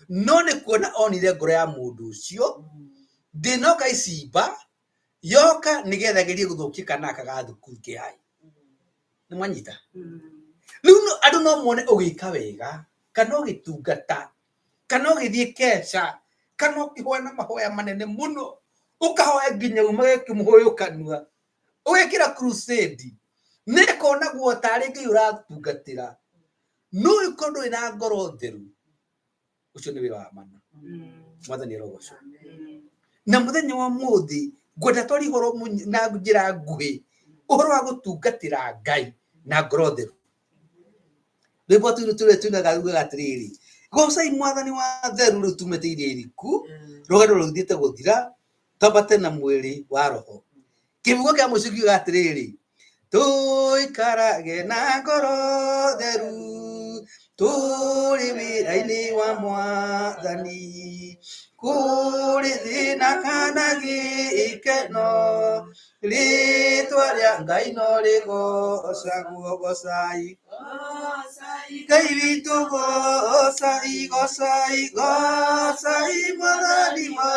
no nĩ kuona onire ngoro ya mũndũ ũcio ndĩnoka icimba, yoka nĩgetha agerie gũthũkia kana aka ga thukuru ke hai. Nĩ mwanyita? Rĩu andũ no mone ũgĩka wega kana ũgĩtungata kana ũgĩthiĩ keca kana ũkĩhoya na mahoya manene mũno, ũkahoya nginya umage kĩmũhũyũ kanua, ũgekĩra crusade, nĩ ĩkonagwo tarĩ Ngai ũratungatĩra, no ũngĩkorwo ndũrĩ na ngoro theru, ũcio nĩ wĩra wa mana. Mwathani arogocwo. Na mũthenya wa ũmũthĩ ngwenda twarie ũhoro na njĩra nguhĩ, ũhoro wa gũtungatĩra Ngai na ngoro theru. Rwĩmbo tũrĩa tuinaga rugaga atĩrĩrĩ, gocai mwathani wa theru rĩu tumĩte iria iriku, rũgendo rũthiĩte gũthira, twambate na mwĩrĩ wa roho. Kĩbungo kĩa mũico kiugaga atĩrĩrĩ, tũikarage na ngoro theru, tũrĩ wĩra-inĩ wa mwathani, kũrĩ thĩna kana gĩkeno, rĩtwa rĩa Ngai no rĩgocagwo, gocai Ngai witũ, gocai, gocai, gocai mwathani wa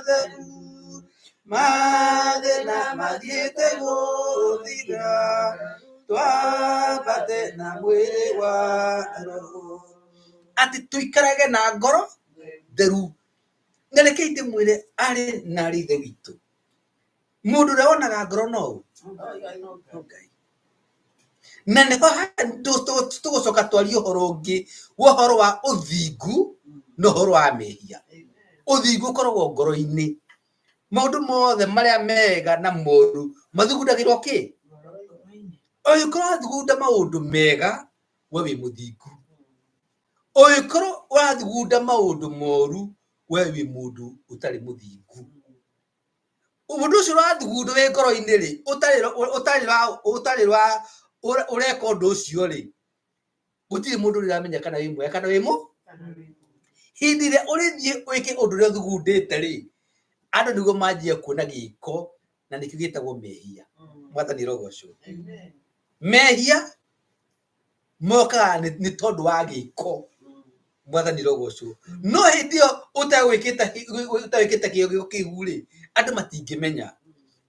theru, mathĩna mathiĩte gũthira, twambate na mwĩrĩ wa roho. Atĩ tũikarage na ngoro theru. Na rekei ndĩmwĩre arĩ na arĩ ithe witũ, mũndũ ũrĩa wonaga ngoro no ũ? No Ngai. Na nĩho tũgũcoka twarie ũhoro ũngĩ, wa ũhoro wa ũthingu na ũhoro wa mehia. Ũthingu ũkoragwo ngoro-inĩ. Maũndũ mothe marĩa mega na moru mathugundagĩrwo kĩ? Ũngĩkorwo ũrathugunda maũndũ mega, we wĩ mũthingu. Ũngĩkorwo ũrathugunda maũndũ moru, we wĩ mũndũ ũtarĩ mũthingu. Ũndũ ũcio ũrathugunda wĩ ngoro-inĩ rĩ, ũtarĩ Ũreka ũndũ ũcio rĩ, gũtirĩ mũndũ ũrĩramenya kana wĩ mwega kana wĩ mũ. Hĩndĩ ĩrĩa ũrĩthiĩ wĩke ũndũ ũrĩa ũthugundĩte rĩ, andũ nĩguo manjie kuona gĩko, na nĩkĩo gĩtagwo mehia. Mwathani rogocwo. Mehia mokaga nĩ tondũ wa gĩko. Mwathani rogocwo. No hĩndĩ ĩyo ũtagwĩkĩte kĩo kĩu rĩ, andũ matingĩmenya.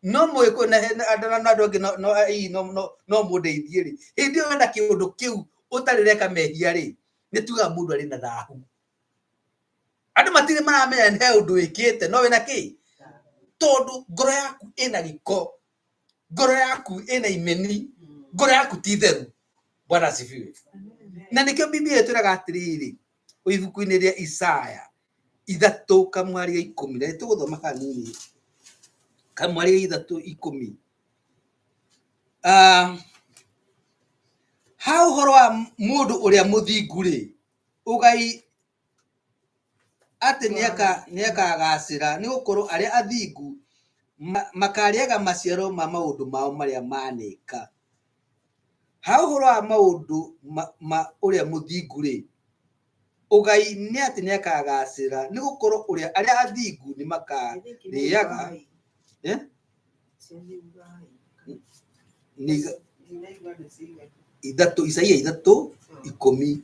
No mũgĩkũyũ na andũ na andũ angĩ no hihi no mũndeithie rĩ, hĩndĩ ĩyo wena kĩũndũ kĩu ũtarĩ ũreka mehia rĩ, nĩ tugaga mũndũ arĩ na thahu. Andũ matirĩ maramenya nĩ he ũndũ wĩkĩte, no wĩna kĩ? Tondũ ngoro yaku ĩna gĩko, ngoro yaku ĩna imeni, ngoro yaku ti theru. Bwana asifiwe. Na nĩkĩo Biblia ĩtwĩraga atĩrĩrĩ, ibuku-inĩ rĩa Isaya 3:10, na nĩtũgũthoma kanini, 3:10. Ha ũhoro wa mũndũ ũrĩa mũthingu rĩ, ũgai atĩ nĩakagacĩra, nĩ gũkorwo arĩa athingu makarĩaga maciaro ma maũndũ mao marĩa maneka. Ha ũhoro wa maũndũ ma ũrĩa mũthingu rĩ, ũgai nĩ atĩ nĩakagacĩra, nĩ gũkorwo arĩa athingu nĩ makarĩaga. Ithatũ, Isaia 3:10,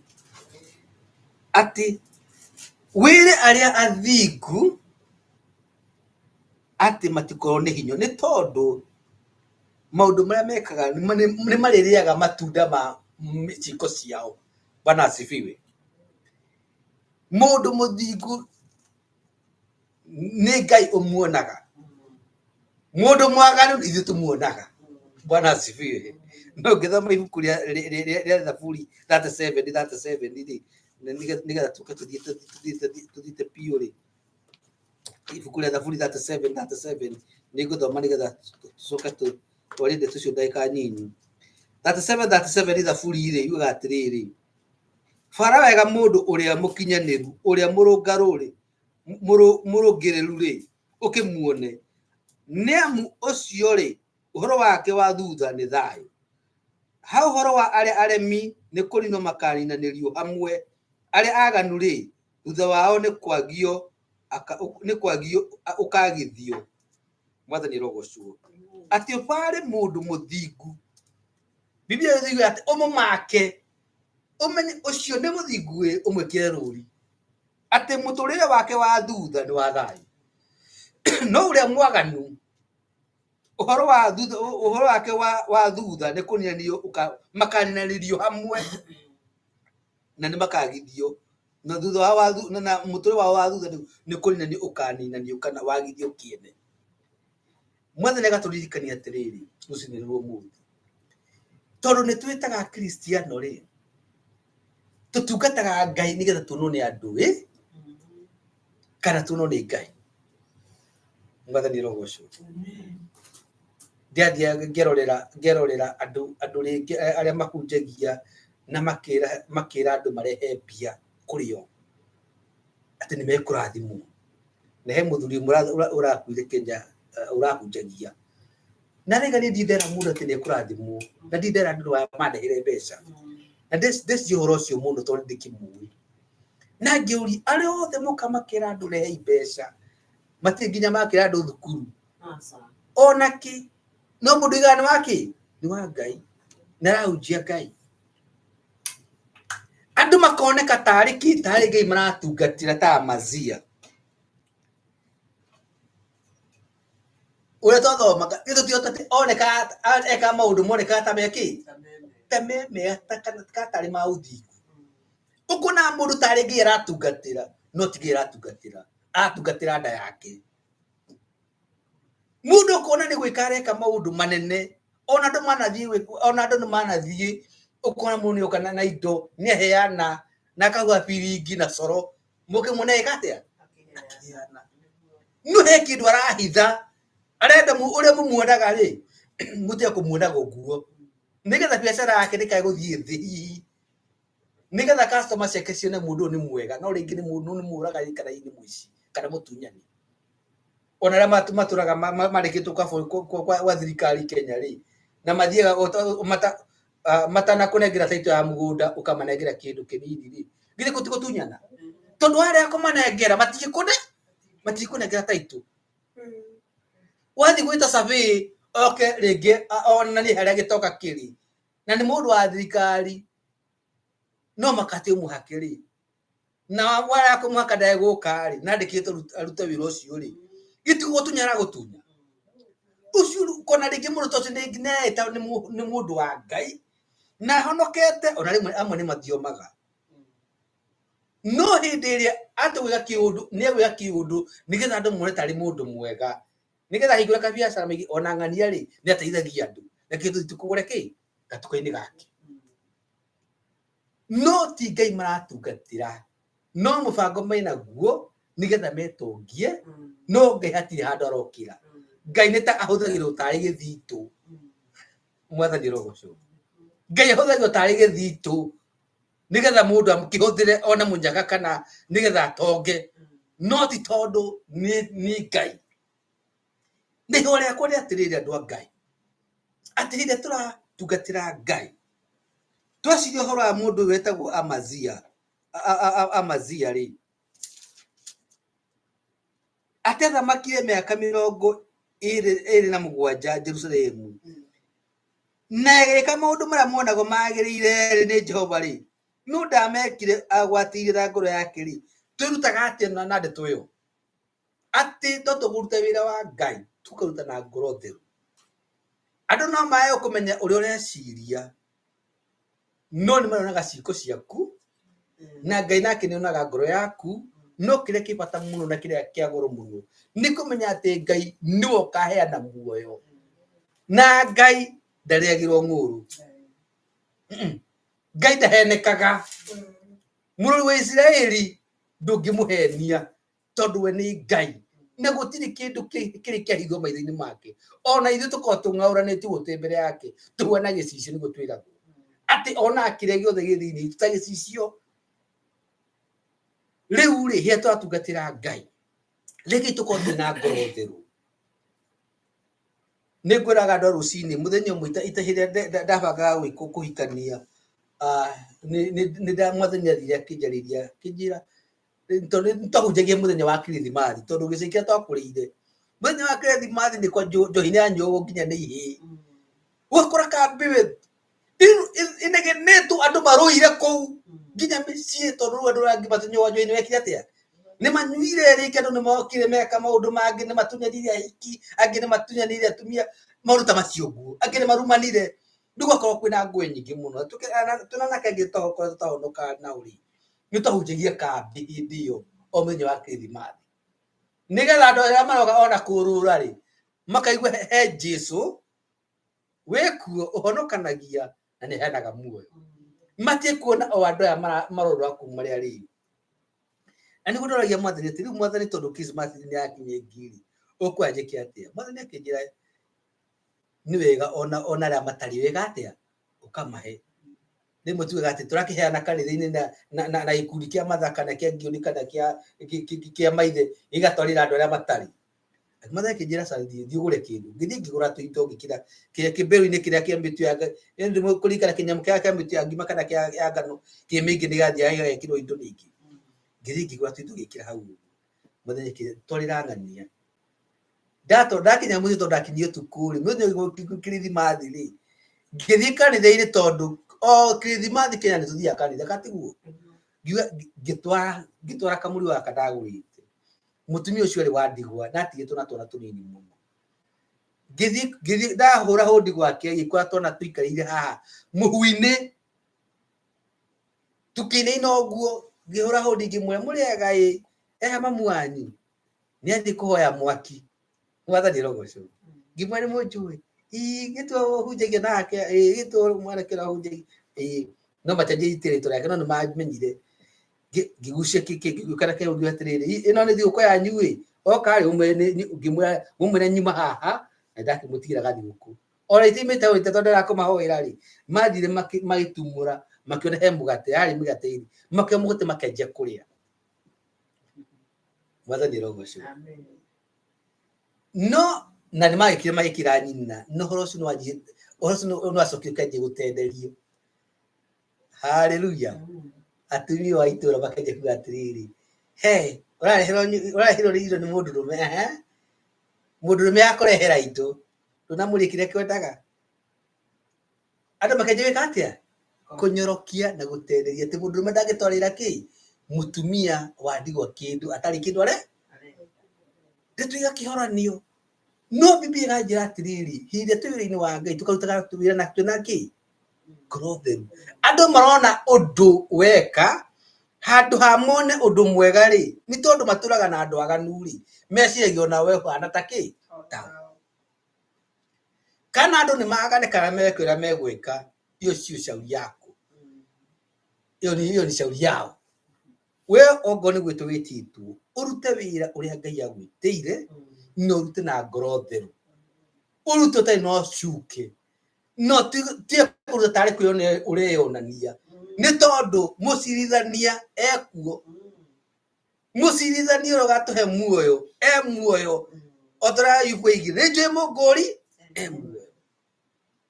atĩ wĩre arĩa athingu atĩ matikorwo nĩ hinya, nĩ tondũ maũndũ marĩa mekaga nĩ marĩrĩaga matunda ma ciĩko ciao. Bwana asifiwe. Mũndũ mũthingu nĩ Ngai ũmuonaga, mũndũ mwaganu ithuĩ tũmuonaga. Bwana asifiwe. No ngĩthoma ibuku rĩa Thaburi 37 37 rĩ, nĩgetha tũke tũthiĩte biũ rĩ, ibuku rĩa Thaburi 37 37 nĩngũthoma nĩgetha tũcoke twarie ndeto icio ndagĩka nini. 37 37 Thaburi rĩ, yugaga atĩrĩrĩ, bara wega mũndũ ũrĩa mũkinyanĩru, ũrĩa mũrũngarũ rĩ, mũrũngĩrĩru rĩ, ũkĩmuone, nĩ amu ũcio rĩ, ũhoro wake wa thutha nĩ thayũ. Ha ũhoro wa arĩa aremi nĩ kũninwo makaninanĩrio hamwe, arĩa aganu rĩ, thutha wao nĩ kwagio ũkagithio. Mwathani arogocwo. Atĩ ũbare mũndũ mũthingu, Biblia ĩthugaga atĩ ũmũmake, ũmenye ũcio nĩ mũthingu ĩ, ũmwĩkĩre rũri, atĩ mũtũrĩre wake wa thutha nĩ wa thayũ. No ũrĩa mwaganu, ũhoro wa thutha, ũhoro wake wa thutha nĩ kũninanio makaninanĩrio hamwe, na nĩ makagithio, na thutha wao na mũtũrĩre wao wa thutha nĩ kũninanio ũkaninanio kana wagithio kĩene. Mwathani agatũririkania atĩrĩrĩ, rũcinĩ rwa ũmũthĩ, tondũ nĩ twĩtaga Akristiano rĩ, tũtungataga Ngai nĩgetha tuonwo nĩ andũ ĩ, kana tuonwo nĩ Ngai. Mwathani arogocwo. Ndĩrathiaga ngerorera andũ rĩngĩ arĩa mahunjagia na makĩra andũ marehe mbia kũrĩ o, atĩ nĩ mekũrathimwo. Na he mũthuri ũmwe ũrakuire Kenya, ũrahunjagia, na rĩga niĩ ndindera mũndũ atĩ nĩ ekũrathimwo, na ndindera andũ mandehere mbeca, na ndĩcirie ũhoro ũcio mũno tondũ ndĩkĩmũĩ. Na ngĩũria arĩa othe moka makĩra andũ rehei mbeca, matirĩ nginya makĩra andũ thukuru ona kĩ, no mũndũ oigaga nĩ wa kĩ, nĩ wa Ngai, na arahunjia Ngai. Andũ makoneka tarĩ kĩ, tarĩ Ngai maratungatĩra ta Amazia. Ũrĩa twathomaga nĩ tũtiota atĩ onekaga ekaga maũndũ monekaga ta me kĩ, ta me mega, ta tarĩ ma ũthingu. Ũkona mũndũ tarĩ Ngai aratungatĩra, no ti Ngai aratungatĩra, aratungatĩra nda yake. Mũndũ ũkona nĩ gwĩka areka maũndũ manene, ona andũ manathiĩ, ona andũ nĩ manathiĩ, ũkona mũndũ nĩ oka na indo, nĩ aheana, na akauga biringi na coro, mũkĩmuona eka atĩa? Akĩheana. No he kĩndũ arahitha, arenda ũrĩa mũmuonaga rĩ, mũtige kũmuonaga ũguo, nĩgetha biacara yake ndĩkae gũthiĩ thĩ hihi, nĩgetha customer ciake cione mũndũ ũyũ nĩ mwega, no rĩngĩ nĩ mũndũ nĩ mũragani kana hihi nĩ mũici kana mũtunyani. Ona arĩa matũraga marĩkĩtwo gwa thirikari Kenya rĩ, na mathiaga Matanakũnengera taito ya mũgũnda ũkamanengera kĩndũ kĩnini rĩ, githĩ gũtigũtunyana? Tondũ warega kũmanengera matingĩkũnengera taito. Wathiĩ gwĩta survey oke rĩngĩ onanie harĩa gĩtoka kĩrĩ, na nĩ mũndũ wa thirikari, no makati ũmũhake rĩ, na warega kũmũhaka ndegũka rĩ, na andĩkĩtwo arute wĩra ũcio rĩ, gĩtiguo gũtunya aragũtunya ũcio. Rĩu kona rĩngĩ mũndũ ta ũcio nĩ nĩ mũndũ wa Ngai na ahonokete, ona rĩmwe amwe nĩ mathiomaga, no hĩndĩ ĩrĩa atĩ gwĩka kĩũndũ nĩ egwĩka kĩũndũ nĩgetha andũ mone tarĩ mũndũ mwega, nĩgetha ahingũre kabiacara maingĩ, ona ng'ania rĩ, nĩ ateithagia andũ na kĩndũ tũkũgũre kĩ gatuka-inĩ gake. No ti Ngai maratungatĩra, no mũbango menaguo nĩgetha metongie. No Ngai hatirĩ handũ arokĩra. Ngai nĩ ta ahũthagĩrwo tarĩ gĩthitũ. Mwathani rogocwo. Ngai ahũthagĩrwo tarĩ gĩthitũ nĩgetha mũndũ akĩhũthĩre ona mũnyaka kana nĩgetha atonge, no ti tondũ nĩ Ngai. Nĩ ihoya rĩakwa nĩ atĩrĩrĩ, andũ a Ngai, atĩ hĩndĩ ĩrĩa tũratungatĩra Ngai, tweciria ũhoro wa mũndũ ũyũ wetagwo Amazia. Amazia rĩ, atĩ athamakire mĩaka 27 Jerusalemu, na agĩka maũndũ marĩa monagwo magĩrĩire rĩ nĩ Jehova rĩ, no ndamekire agwatĩirie na ngoro yake rĩ. Twĩrutaga atĩa na ndeto ĩyo? Atĩ no tũkũruta wĩra wa Ngai tũkaruta na ngoro theru. Andũ no mae kũmenya ũrĩa ũreciria, no nĩ maronaga ciĩko ciaku, na Ngai nake nĩ onaga ngoro yaku. No kĩrĩa kĩ bata mũno na kĩrĩa kĩa goro mũno nĩ kũmenya atĩ Ngai nĩwe ũkaheana muoyo, na Ngai ndarĩagĩrwo ng'ũrũ. Ngai ndahenekaga. Mũrori wa Isiraeli ndũngĩmũhenia, tondũ we nĩ Ngai na gũtirĩ kĩndũ kĩrĩ kĩahithwo maitho-inĩ make. Ona ithuĩ tũkorwo tũng'aũranĩtio gũtĩ mbere yake tũhuana gĩcicio, nĩguo twĩragwo atĩ ona kĩrĩa gĩothe gĩ thĩinĩ witũ ta gĩcicio. Rĩu rĩ, hĩrĩa tũratungatĩra Ngai, rĩngĩ tũkorwo twĩ na ngoro theru. Nĩ ngwĩraga andũ a rũcinĩ mũthenya ũmwe hĩrĩa ndabangaga gwĩkwo kũhikania, mwathani athire akĩnjarĩria, akĩnjĩra tondũ nĩ twahunjagia mũthenya wa Kirithimathi, tondũ gĩcagi kĩrĩa twakũrĩire, mũthenya wa Kirithimathi nĩ kwa njohi nĩ yanyuagwo nginya nĩ ihĩĩ. Ũgakora kambĩ we ĩnegenetwo, andũ marũire kũu nginya mĩciĩ, tondũ rĩu andũ angĩ matinyuaga njohi. Nĩ mekire atĩa? Nĩ manyuire rĩngĩ. Andũ nĩ mokire meka maũndũ mangĩ, nĩ matunyanire ahiki, angĩ nĩ matunyanire atumia, maũndũ ta macio ũguo, angĩ nĩ marumanire. Rĩu gũgakorwo kwĩna ngũĩ nyingĩ mũno. Twĩna anake angĩ tũkorwo tũtahonoka nao rĩ, nĩ twahunjagia kambĩ hĩndĩ ĩyo o mũthenya wa Kirithimathi, nĩgetha andũ arĩa maroka ona kũrũra rĩ, makaigua he Jesu wĩkuo ũhonokanagia na nĩ heanaga muoyo. Matie kuona o andũ aya marorũra kuma marĩa rĩu. Na nĩguo ndoragia mwathani atĩ rĩu mwathani, tondũ Christmas nĩ yakinya ĩngĩ rĩ, ũkwenda njĩke atĩa? Mwathani akĩnjĩra nĩ wega ona arĩa matarĩ wega atĩa ũkamahe. Rĩmwe tugaga atĩ tũrakĩheana kanitha-inĩ na gĩkundi kĩa matha kana kĩa ngioni kana kĩa maithe gĩgatwarĩra andũ arĩa matarĩ. Mwathani akĩnjĩra, "Ca thiĩ ũgũre kĩndũ." Ngĩthiĩ ngĩgũra tũindo, ngĩkĩra kĩrĩa kĩmbĩrũ-inĩ kĩrĩa kĩa mĩtu ya kũririkana kĩnyamũ kĩrĩa kĩa mĩtu ya ngima kana kĩa ya ngano kĩ mĩingĩ, nĩ gĩathiaga gĩgekĩrwo indo nyingĩ. Ngĩthiĩ ngĩgũra tũindo, ngĩkĩra hau ũguo. Mwathani akĩnjĩra, "Twarĩra ng'ania." Ndato ndakinya mũciĩ, tondũ ndakinyire ũtukũ rĩ, mũthenya ũyũ Kirithimathi rĩ, ngĩthiĩ kanitha-inĩ, tondũ o Kirithimathi Kenya nĩ tũthiaga kanitha, katiguo? Ngiuga ngĩtwara kamũrigo gaka ndagũrĩte. Mũtumia ũcio arĩ wa ndigwa na atigĩtwo na twana tũnini mũno. Ngĩthiĩ ndahũra hũndi gwake, ngĩkora twana tũikarĩire haha mũhu-inĩ tũkĩinaina ũguo. Ngĩhũra hũndi, ngĩmwĩra, "Mũrĩega ĩ, eha mamu wanyu nĩ athiĩ kũhoya mwaki?" Mwathani rogocwo. Ngĩmwĩra, "Nĩ mũnjũĩ?" "Ii, gĩtwo hunjagia nake, ĩ gĩtwo mwanake ũrĩa hunjagia." Ĩ no matianjĩrĩte rĩtwa rĩake, no nĩ mamenyire. Ngĩgucia ngĩũka na kĩo, ngiuga atĩrĩrĩ, "Ĩno nĩ thigũkũ yanyu ĩ?" Oka rĩ, ngĩmwĩra mũmwĩre nyuma haha, na ndakĩmũtigĩra gathigũkũ ona itiumĩte hau tondũ ndĩrakũmahoera rĩ. Mathire magĩtumũra, makĩona he mũgate, yarĩ mĩgate ĩrĩ, makĩoya mũgate makĩanjia kũrĩa. Mwathani rogocwo. No na nĩ magĩkire magĩkĩra nyina, na ũhoro ũcio nĩ Ũhoro ũcio nĩ wacokire ũkĩanjia gũtenderio. Haleluya. Atumia a itũra makĩanjia kuga atĩrĩrĩ, he ũrareherwo ũrareherwo indo nĩ mũndũrũme, ehe, mũndũrũme akũrehera indo ndũnamũria kĩrĩa kwendaga. Andũ makĩanjia gwĩka atĩa? Kũnyorokia na gũtenderia atĩ mũndũrũme ndangĩtwarĩra kĩ mũtumia wa ndigwa kĩndũ atarĩ kĩndũ are ndeto igakĩhoranio. No Bibilia ĩranjĩra atĩrĩrĩ, hĩndĩ ĩrĩa twĩ wĩra-inĩ wa Ngai tũkarutaga wĩra na twĩna kĩ? Ngoro theru. Andũ marona ũndũ weka, handũ ha mone ũndũ mwega rĩ, nĩ tondũ matũraga na andũ aganu rĩ, meciragia ona we ũhana ta kĩ? Tao. Kana andũ nĩ magane kana mekwĩra megwĩka, hiyo sio shauri yako. Hiyo ni shauri yao. We ongorwo nĩ gwĩtwo wĩtĩtwo, ũrute wĩra ũrĩa Ngai agwĩtĩire, na ũrute na ngoro theru. Ũrute ũtarĩ na ũcuke. No ti kũruta tarĩ kwĩyonania ũreyonania. Nĩ tondũ mũcirithania ekuo. Mũcirithania ũrĩa ũgatũhe muoyo, e muoyo. O ta ũrĩa Ayubu oigire, nĩ njũĩ mũngũri e muoyo.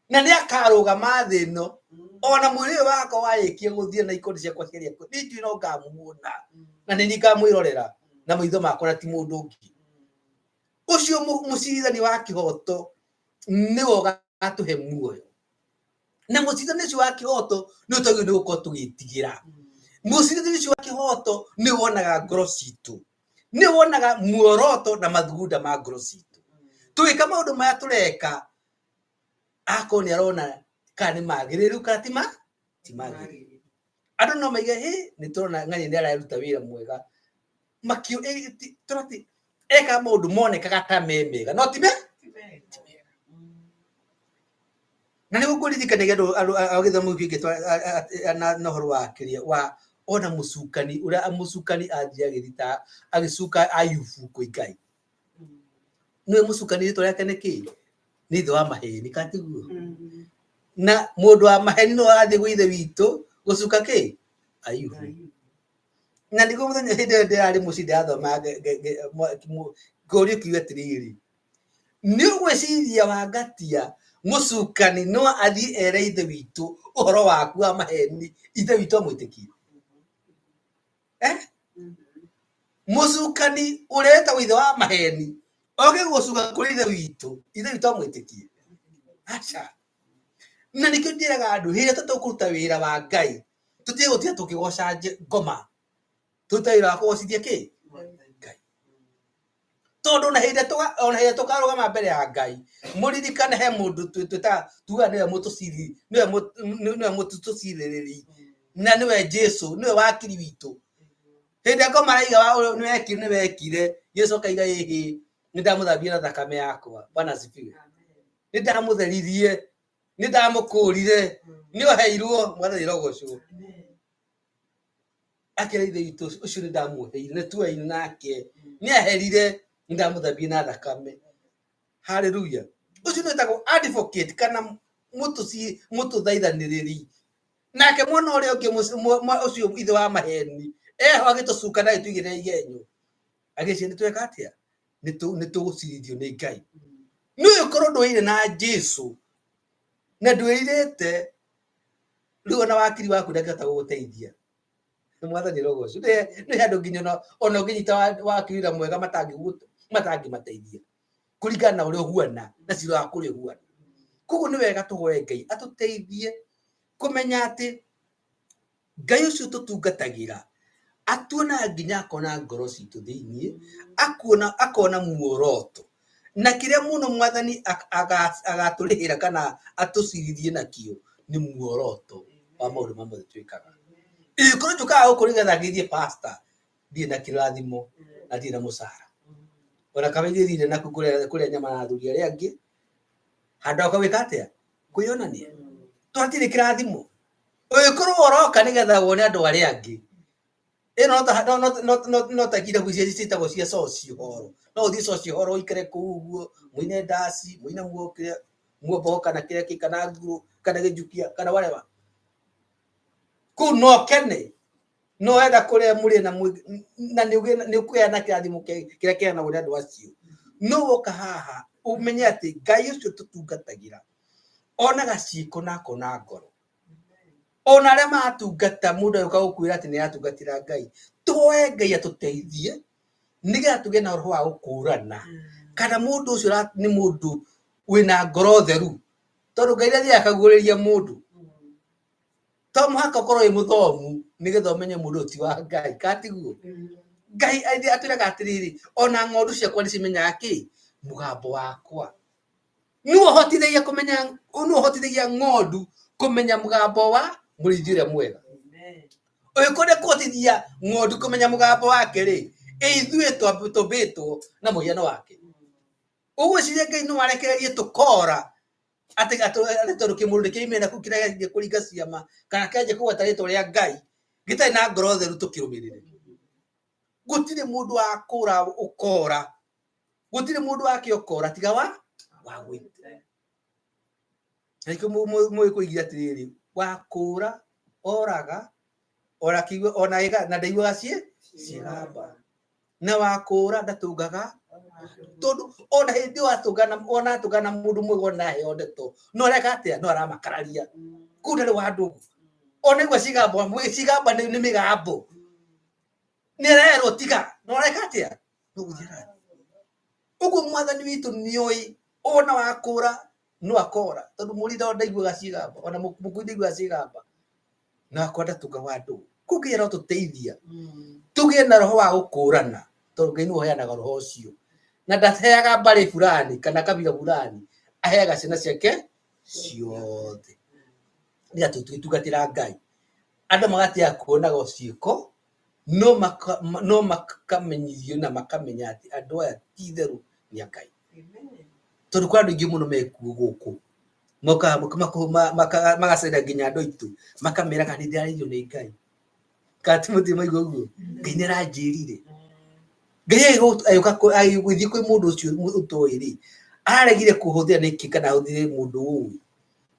Na nĩ akarũgama thĩ ĩno. Ona mwĩrĩ ũyũ wakwa warĩkia gũthiĩ na ikundi ciakwa ciarĩa nĩ njũĩ no ngamuona. Na nĩ niĩ ngamwĩrorera na maitho makwa na ti mũndũ ũngĩ. Ũcio mũcirithania wa kĩhoto nĩwe ũgatũhe muoyo. Na mũcirithania ũcio wa kĩhoto nĩwe twagĩrĩirwo nĩ gũkorwo tũgĩtigĩra. Mũcirithania ũcio wa kĩhoto nĩwe wonaga ngoro citũ. Nĩwe wonaga muoroto na mathugunda ma ngoro citũ. Tũgĩka maũndũ maya tũreka, akorwo nĩ arona kana nĩ magĩrĩru kana ti ma ti magĩrĩru. Andũ no maige hĩ nĩ tũrona ng'ania nĩ araruta wĩra mwega. Makĩũ tũrati eka maũndũ monekaga ta me mega no ti me na nĩguo ngũririkanagia andũ andũ a gĩthomo gĩkĩ na ũhoro wa kĩrĩa wa ona mũcukani ũrĩa mũcukani athiĩ agĩthita agĩcuka Ayubu kwĩ Ngai. Nĩwe mũcukani rĩtwa rĩake nĩ kĩ? Nĩ ithe wa maheni kana tiguo? Na mũndũ wa maheni no arathiĩ gwĩ ithe witũ gũcuka kĩ? Ayubu. Na nĩguo mũthenya hĩndĩ ĩyo ndĩrarĩ mũciĩ ndĩrathoma ngũrio kiugo atĩrĩrĩ, nĩ ũgwĩciria Wangatia mũcukani no athiĩ ere ithe witũ ũhoro waku wa maheni ithe witũ amwĩtĩkie? Eh? Mũcukani ũrĩa wĩtagwo ithe wa maheni oke gũcuka kũrĩ ithe witũ, ithe witũ amwĩtĩkie? Aca. Na nĩkĩo njĩraga andũ hĩndĩ ĩrĩa tũkũruta wĩra wa Ngai tũtige gũtinda tũkĩgoca ngoma, tũrute wĩra wa kũgocithia kĩ? Ngai. Tondũ ona hĩndĩ ĩrĩa ona hĩndĩ ĩrĩa tũkarũgama mbere ya Ngai, mũririkane he mũndũ twĩtaga tugaga nĩwe mũtũciri nĩwe nĩwe mũtũcirĩrĩri na nĩwe Jesu, nĩwe wakiri witũ. Hĩndĩ ĩrĩa ngoma araiga nĩwekire nĩwekire, Jesu akaiga ĩhĩ nĩndamũthambia na thakame yakwa. Bwana asifiwe. Nĩndamũtheririe, nĩndamũkũrire, nĩoheirwo, Mwathani arogocwo. Akĩra ithe witũ ũcio nĩ ndamwoheire nĩ tuaine nake nĩ aherire nĩ ndamũthambie na thakame. Haleluya. Ũcio nĩ wĩtagwo advocate kana mũtũthaithanĩrĩri. Nake mwana ũrĩa ũngĩ ũcio ithe wa maheni eho agĩtũcuka na agĩtũigĩrĩra igenyo agĩciria nĩ tweka atĩa, nĩ tũgũcirithio nĩ Ngai. Nĩ ũkorwo ndũire na Jesu na ndwĩrirĩte, rĩu ona wakiri waku ndangĩhota gũgũteithia. Nĩ Mwathani arogocwo. Nĩ handũ nginya ona ũngĩnyita wakiri wĩra mwega matangĩmateithia kũringana na ũrĩa ũhuana na cira waku ũrĩa ũhuana. Koguo nĩ wega tũhoe Ngai atũteithie kũmenya atĩ Ngai ũcio tũtungatagĩra atuonaga nginya akona ngoro citũ thĩiniĩ, akuona akona muoroto na kĩrĩa mũno Mwathani agatũrĩhĩra kana atũcirithie nakĩo nĩ muoroto wa maũndũ mamwe mothe twĩkaga. Ingĩkorwo njũkaga gũkũ nĩgetha ngeithie pastor, ndirĩ na kĩrathimo na ndirĩ na mũcara. Ona kaba ithiĩ thire nakuo kũrĩa nyama na athuri arĩa angĩ, handũ ha gwĩka atĩa? Kwĩyonania. Twatirĩ kĩrathimo. Ũngĩkorwo ũroka nĩgetha wone andũ arĩa angĩ, ĩno no ta irabu icio ciĩtagwo cia social hall. No ũthiĩ social hall ũikare kũu ũguo, mũine ndaci, mũine kĩrĩa muombogo kana kĩrĩa kĩ kana nguru kana gĩjukia kana whatever. Kũu no ũkene, no wenda kũrĩa mũrĩe na na nĩ ũkũgĩa na kĩrathimo kĩrĩa kĩheanagwo nĩ andũ acio. No woka haha ũmenye atĩ Ngai ũcio tũtungatagĩra, Onaga ciĩko na akona ngoro. Ona arĩa maratungata mũndũ agĩũka gũkwĩra atĩ nĩ aratungatĩra Ngai, tũhoe Ngai atũteithie nĩgetha tũgĩe na roho wa gũkũrana kana mũndũ ũcio nĩ mũndũ wĩna ngoro theru, tondũ Ngai ndathiaga akaguũrĩria mũndũ. To mũhaka ũkorwo wĩ mũthomu nĩgetha ũmenye mũndũ ũyũ ti wa Ngai, kana tiguo? Ngai atwĩraga atĩrĩrĩ, ona ng'ondu ciakwa nĩ cimenyaga kĩ? Mũgambo wakwa. Nĩwe ũhotithagia kũmenya, nĩwe ũhotithagia ng'ondu kũmenya mũgambo wa mũrĩithi ũrĩa mwega. Ũngĩkorwo nĩekũhotithia ng'ondu kũmenya mũgambo wake rĩ, ĩ ithuĩ tũmbĩtwo na mũhiano wake. Ũgwĩciria Ngai no arekererie tũkora atĩ atĩ tondũ kĩmũndũ nĩkĩoimire na kũu kĩranjia kũringa ciama kana kĩanjia kũgweta rĩtwa rĩa Ngai gĩtarĩ na ngoro theru tũkĩrũmĩrĩre. Gũtirĩ mũndũ wa kũra ũkora, gũtirĩ mũndũ wake ũkora tiga wa wa gwĩte. Na nĩkĩo mũgĩkũigire atĩrĩrĩ, wa kũra oraga ona kĩigua ona ĩga na ndaiguaga ciĩgamba, na wa kũra ndatũngaga, tondũ ona hĩndĩ ĩyo atũngana ona atũngana mũndũ mwega ona aheo ndeto no areka atĩa? No aramakararia kũu ndarĩ wa ndũgũ. Ona aigua ciĩgambo, ciĩgamba nĩ mĩgambo, nĩ arerwo tiga, no areka atĩa? No gũthiĩ arathiĩ. Ũguo mwathani witũ nĩoĩ ona wakũra no akora, tondũ mũri ndaiguaga ciĩgamba, ona mũkui ndaiguaga ciĩgamba, na akwa ndatũngaga andũ. Kũu Ngai arotũteithia tũgĩe na roho wa gũkũrana, tondũ Ngai nĩwe ũheanaga roho ũcio, na ndaheaga mbarĩ fulani kana kabira fulani, aheaga ciana ciake ciothe. Nĩgetha tũgĩtungatĩra Ngai, andũ magatiga kuonaga o ciĩko, no makamenyithio na makamenya atĩ andũ aya ti itherũ nĩ a Ngai. Tondũ kwĩ andũ aingĩ mũno mekuo gũkũ, mokaga magacaria nginya andũ aitũ, makamera kana nĩ ndĩrarĩirio nĩ Ngai. Kana ti mũtirĩ mwaigua ũguo? Ngai nĩ aranjĩrire. Ngai agĩũka agĩthiĩ kwĩ mũndũ ũcio ũtoĩ rĩ, araregire kũhũthĩra nĩkĩ kana ahũthĩre mũndũ ũĩ?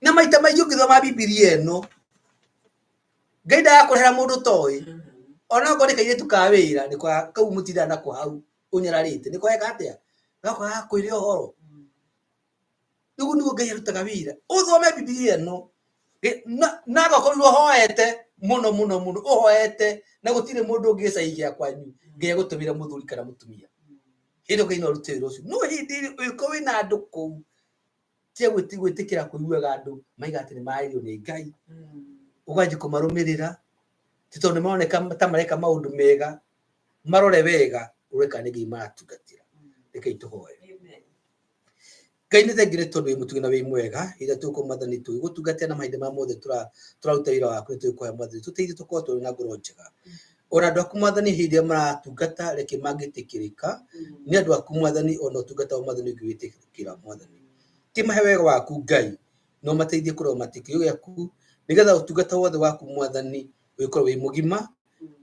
Na maita maingĩ ũngĩthoma Bibilia ĩno, Ngai ndagakũrehera mũndũ ũtoĩ. Ona okorwo nĩ kairĩtu ka wĩra, nĩko kau mũtindaga nako hau ũnyararĩte, nĩko geka atĩa? Gako gagakwĩre ũhoro. Ũguo nĩguo Ngai arutaga wĩra. Ũthome Bibilia ĩno, na agakorirwo ũhoete mũno mũno mũno, ũhoete na gũtirĩ mũndũ ũngĩ gĩcagi gĩa kwanyu Ngai agũtũmĩre mũthuri kana mũtumia. Hĩndĩ ĩyo Ngai no arute wĩra ũcio. No hĩndĩ ĩrĩa ũngĩkorwo wĩna andũ kũu, tiga gwĩtĩkĩra kũiguaga andũ maiga atĩ nĩ marĩrio nĩ Ngai, ũkanjia kũmarũmĩrĩra, ti tondũ nĩ maroneka ta mareka maũndũ mega, marore wega ũrore kana nĩ Ngai maratungatĩra. Rekei tũhoe. Ngai nĩ thengiũ nĩ tondũ wĩ mũtugi na wĩ mwega, hĩndĩ ĩrĩa tũgũkorwo Mwathani tũgĩgũtungatĩra na mahinda marĩa mothe tũraruta wĩra waku nĩ tũgũkũhoya Mwathani tũteithie tũkorwo tũrĩ na ngoro njega. Ona andũ aku Mwathani hĩndĩ ĩrĩa maratungata reke mangĩtĩkĩrĩka nĩ andũ aku Mwathani, ona ũtungata wao Mwathani ũngĩwĩtĩkĩra Mwathani. Kĩmahe wega waku Ngai na ũmateithie kũrũgama kĩo gĩaku nĩgetha ũtungata wothe waku Mwathani ũgĩkorwo wĩ mũgima,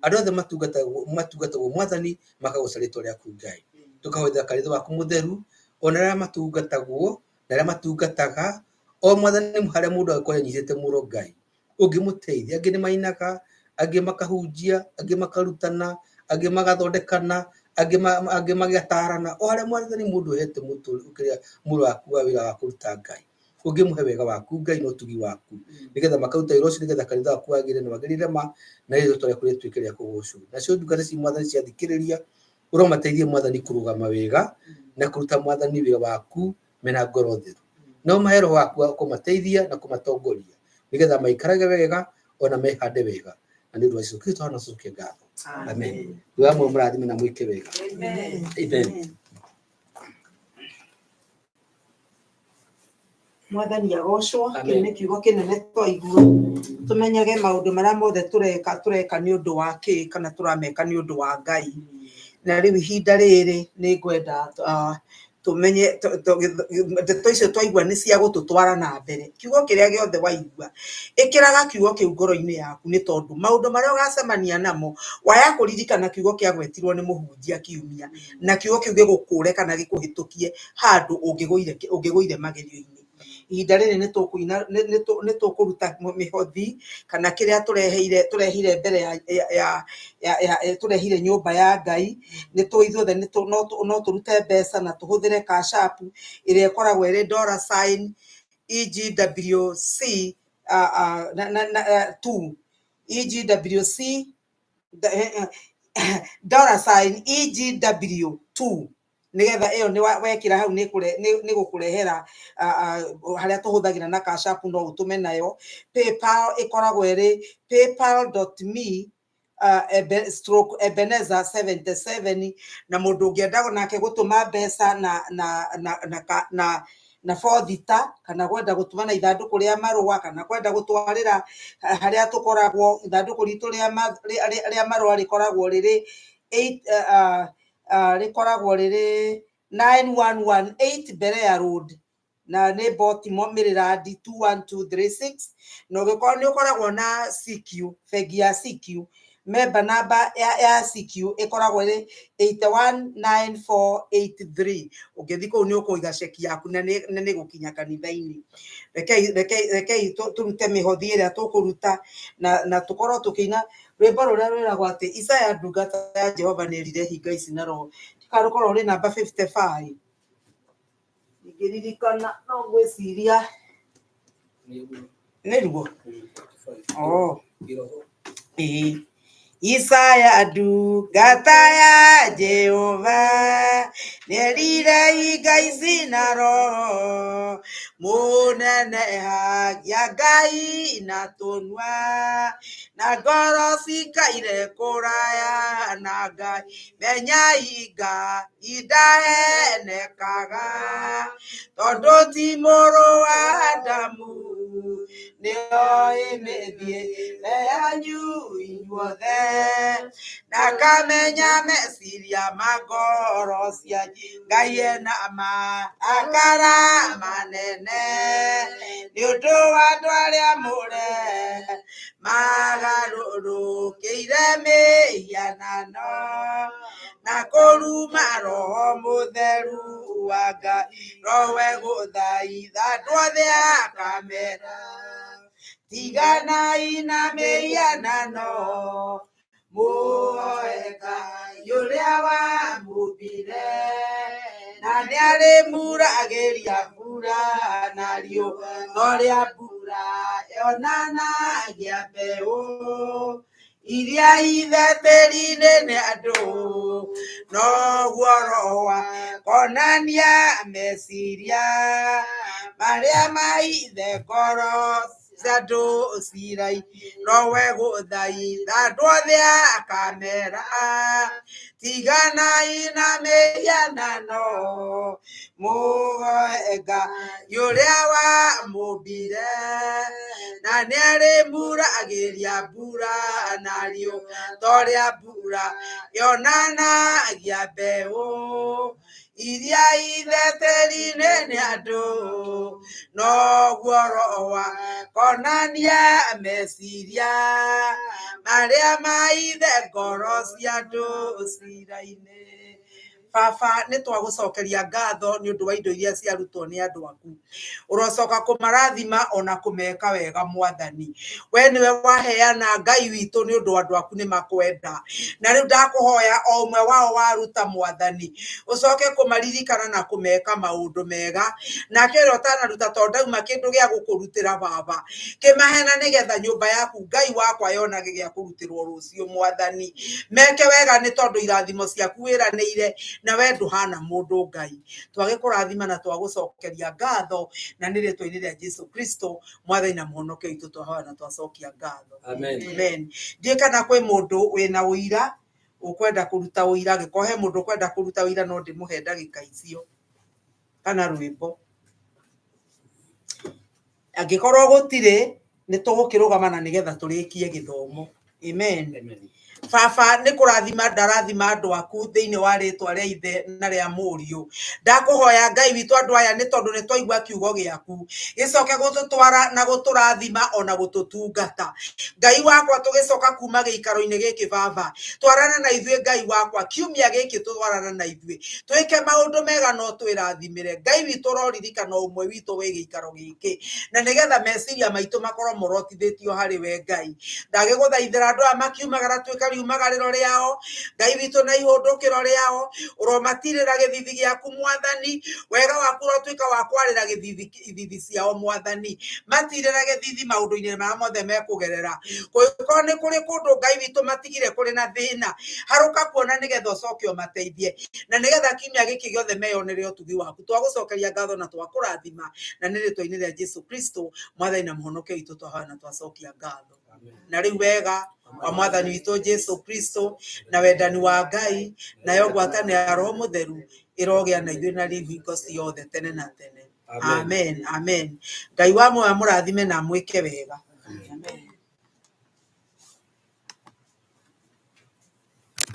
andũ othe matungatagwo Mwathani makagoca rĩtwa rĩaku Ngai. Tũkahoya kanitha waku mũtheru ona arĩa matungatagwo na arĩa matungataga o Mwathani harĩa mũndũ angĩkorwo anyitĩte mũro Ngai ũngĩmũteithia. Angĩ nĩ mainaga, angĩ makahunjia, angĩ makarutana, angĩ magathondekana, angĩ magatarana, o harĩa Mwathani mũndũ ũhete kĩrĩa mũro waku wa wĩra wa kũruta Ngai. Ũngĩmũhe wega waku Ngai na ũtugi waku nĩgetha makaruta wĩra ũcio nĩgetha kanitha waku wagĩre na wagĩrĩre ma na rĩtwa rĩaku rĩtuĩke rĩa kũgocwo. Nacio ndungata cia Mwathani ciathikĩrĩria ũromateithie Mwathani kũrũgama wega na kũruta Mwathani wĩra waku mena ngoro theru. Na ũmahe roho waku wa kũmateithia na kũmatongoria nĩgetha maikarage wega ona mehande wega. Na nĩ ũndũ wa Jesũ Kristo hana cokia ngatho. Amen. Ngai wa mũrathime na mwĩke wega. Amen. Mwathani agocwo. Amen. Kĩu nĩ kiugo kĩnene twaigua, tũmenyage maũndũ marĩa mothe tũreka, tũreka nĩ ũndũ wa kĩ kana tũrameka nĩ ũndũ wa Ngai. Na rĩu ihinda rĩrĩ nĩ ngwenda tũmenye ndeto icio twaigua nĩ cia gũtũtwara na mbere. Kiugo kĩrĩa gĩothe waigua, ĩkĩraga kiugo kĩu ngoro-inĩ yaku nĩ tondũ maũndũ marĩa ũgacemania namo, waya kũririkana kiugo kĩagwetirwo nĩ mũhunjia kiumia, na kiugo kĩu gĩgũkũre kana gĩkũhĩtũkie handũ ũngĩgũire magerio-inĩ. Ihinda rĩrĩ nĩ tũkũina, nĩ tũkũruta mĩhothi kana kĩrĩa tũrehire mbere ya, ya, ya, ya, ya tũrehire nyũmba ya Ngai. Nĩ tũ ithuothe no tũrute mbeca na tũhũthĩre Cash App ĩrĩa ĩkoragwo ĩrĩ dollar sign EGWC na 2 EGWC dollar sign EGW2 nigetha iyo ni wekira hau ni gũkũrehera haria tũhũthagĩra na Cash App no ũtũme nayo. PayPal ĩkoragwo ĩrĩ paypal.me stroke Ebenezer 77 na mũndũ ũngĩenda nake gũtũma mbeca na na na na na na bothita kana kwenda gũtũma na ithandũkũ rĩa marũa kana kwenda gũtwarĩra harĩa tũkoragwo ithandũkũ ritũ rĩa marũa rĩkoragwo rĩrĩ 8 rĩkoragwo rĩrĩ 9118 Berea Road na nĩ Baltimore Maryland 21236 na ũngĩkorwo nĩ ũkoragwo na CQ bengi ya CQ member number ya CQ ĩkoragwo ĩrĩ 819483 ũngĩthiĩ kũu nĩ ũkũiga ceki yaku na nĩ gũkinya kanitha-inĩ. Rekei tũrute mĩhothi ĩrĩa tũkũruta na tũkorwo tũkĩina rwĩmbo rũrĩa rwĩragwo atĩ Isaya ndungata ya Jehova nĩ ĩrire hinga ici na roho rũkorwo rwĩ namba 55 ingĩririkana no ngwĩciria nĩruo. Oh ĩĩ Isaya ndungata ya Jehova nĩerire hinga ici na roho mũnene hagia Ngai na tũnua na ngoro cikaire kũraya na Ngai menyai Ngai ndahenekaga tondũ ti mũrũ wa Adamu nĩoĩ mĩthiĩre yanyu inyuothe na akamenya meciria ma ngoro cianyu. Ngai ena marakara manene nĩ ũndũ wa andũ arĩa mũre magarũrũkĩire mĩhianano na kũruma Roho Mũtheru wa Ngai roho egũthaitha andũ othe akamera tiganai na mĩhianano mũhoe Ngai ũrĩa wamũmbire na nĩarĩmuragĩria mbura na riũa torĩa mbura yonanagia mbeũ iria ithe tĩri-inĩ nĩ andũ noguo roho akonania meciria marĩa maithe ngoro cia andũ cirai roho egũthaitha andũ othe akamera tiganai na mĩhianano mũhoe Ngai ũrĩa wamũmbire na nĩarĩmuragĩria mbura na riũa torĩa mbura yonanagia mbeũ iria ithe tĩri-inĩ nĩ andũ noguo roho akonania meciria marĩa maithe ngoro cia andũ cira-inĩ. Baba nĩ twagũcokeria ngatho nĩ ũndũ wa indo iria ciarutwo nĩ andũ aku ũrocoka kũmarathima ona kũmeka wega mwathani we nĩwe waheana Ngai witũ nĩ ũndũ andũ aku nĩ makwenda na rĩu ndakũhoya o ũmwe wao waruta mwathani ũcoke kũmaririkana na kũmeka maũndũ mega nake ũrĩa ũtanaruta tondũ ndauma kĩndũ gĩa gũkũrutĩra baba kĩmahena nĩgetha nyũmba yaku Ngai wakwa yonage gĩa kũrutĩrwo rũciũ mwathani meke wega nĩ tondũ irathimo ciaku wĩranĩire na we ndũhana mũndũ Ngai twagĩkũrathima na twagũcokeria ngatho na nĩ rĩtwa-inĩ rĩa Jesu Kristo mwathani na mũhonokia witũ twahoya na twacokia ngatho. Amen. Amen. Ndiũĩ kana kwĩ mũndũ wĩna ũira ũkwenda kũruta ũira angĩkorwo he mũndũ ũkwenda kũruta ũira no ndĩmũhe ndagĩka icio kana rwĩmbo angĩkorwo gũtirĩ nĩ tũgũkĩrũgama na nĩgetha tũrĩkie gĩthomo. Amen. Amen. Baba nĩ kũrathima ndarathima andũ aku thĩinĩ wa rĩtwa rĩa ithe na rĩa mũriũ ndakũhoya Ngai witũ andũ aya nĩ tondũ nĩ twaigua kiugo gĩaku gĩcoke gũtũtwara na gũtũrathima ona gũtũtungata Ngai wakwa tũgĩcoka kuma gĩikaro-inĩ gĩkĩ baba twarana na ithuĩ Ngai wakwa kiumia gĩkĩ tũtwarana na ithuĩ twĩke maũndũ mega no twĩrathimĩre Ngai witũ ũroririkana ũmwe witũ wĩ gĩikaro gĩkĩ na nĩgetha meciria maitũ makorwo morotithĩtio harĩ we Ngai ndagĩgũthaithĩra Andũ aya makiumagara tuĩka riumagarĩro rĩao, Ngai witũ, na ihũndũkĩro rĩao. Ũromatirĩra gĩthithi gĩaku, Mwathani. Wega waku ũrotuĩka wa kwarĩra gĩthithi ithithi ciao, Mwathani. Matirĩra gĩthithi maũndũ-inĩ marĩa mothe mekũgerera. Kũngĩkorwo nĩ kũrĩ kũndũ, Ngai witũ, matigire kũrĩ na thĩna, harũka kuona nĩgetha ũcoke ũmateithie, na nĩgetha kiumia gĩkĩ gĩothe meyonere ũtugi waku. Twagũcokeria ngatho na twakũrathima, na nĩ rĩtwa-inĩ rĩa Jesu Kristo, Mwathani na Mũhonokia witũ, twahoya na twacokia ngatho. Na rĩu wega wa Mwathani witũ Jesu Kristo, na wendani wa Ngai, nayo ngwatanĩro ya Roho Mũtheru ĩrogĩa na ithuĩ na rĩu hingo ciothe tene na tene. Amen, amen. Ngai wa muoyo amũrathime na amwĩke wega.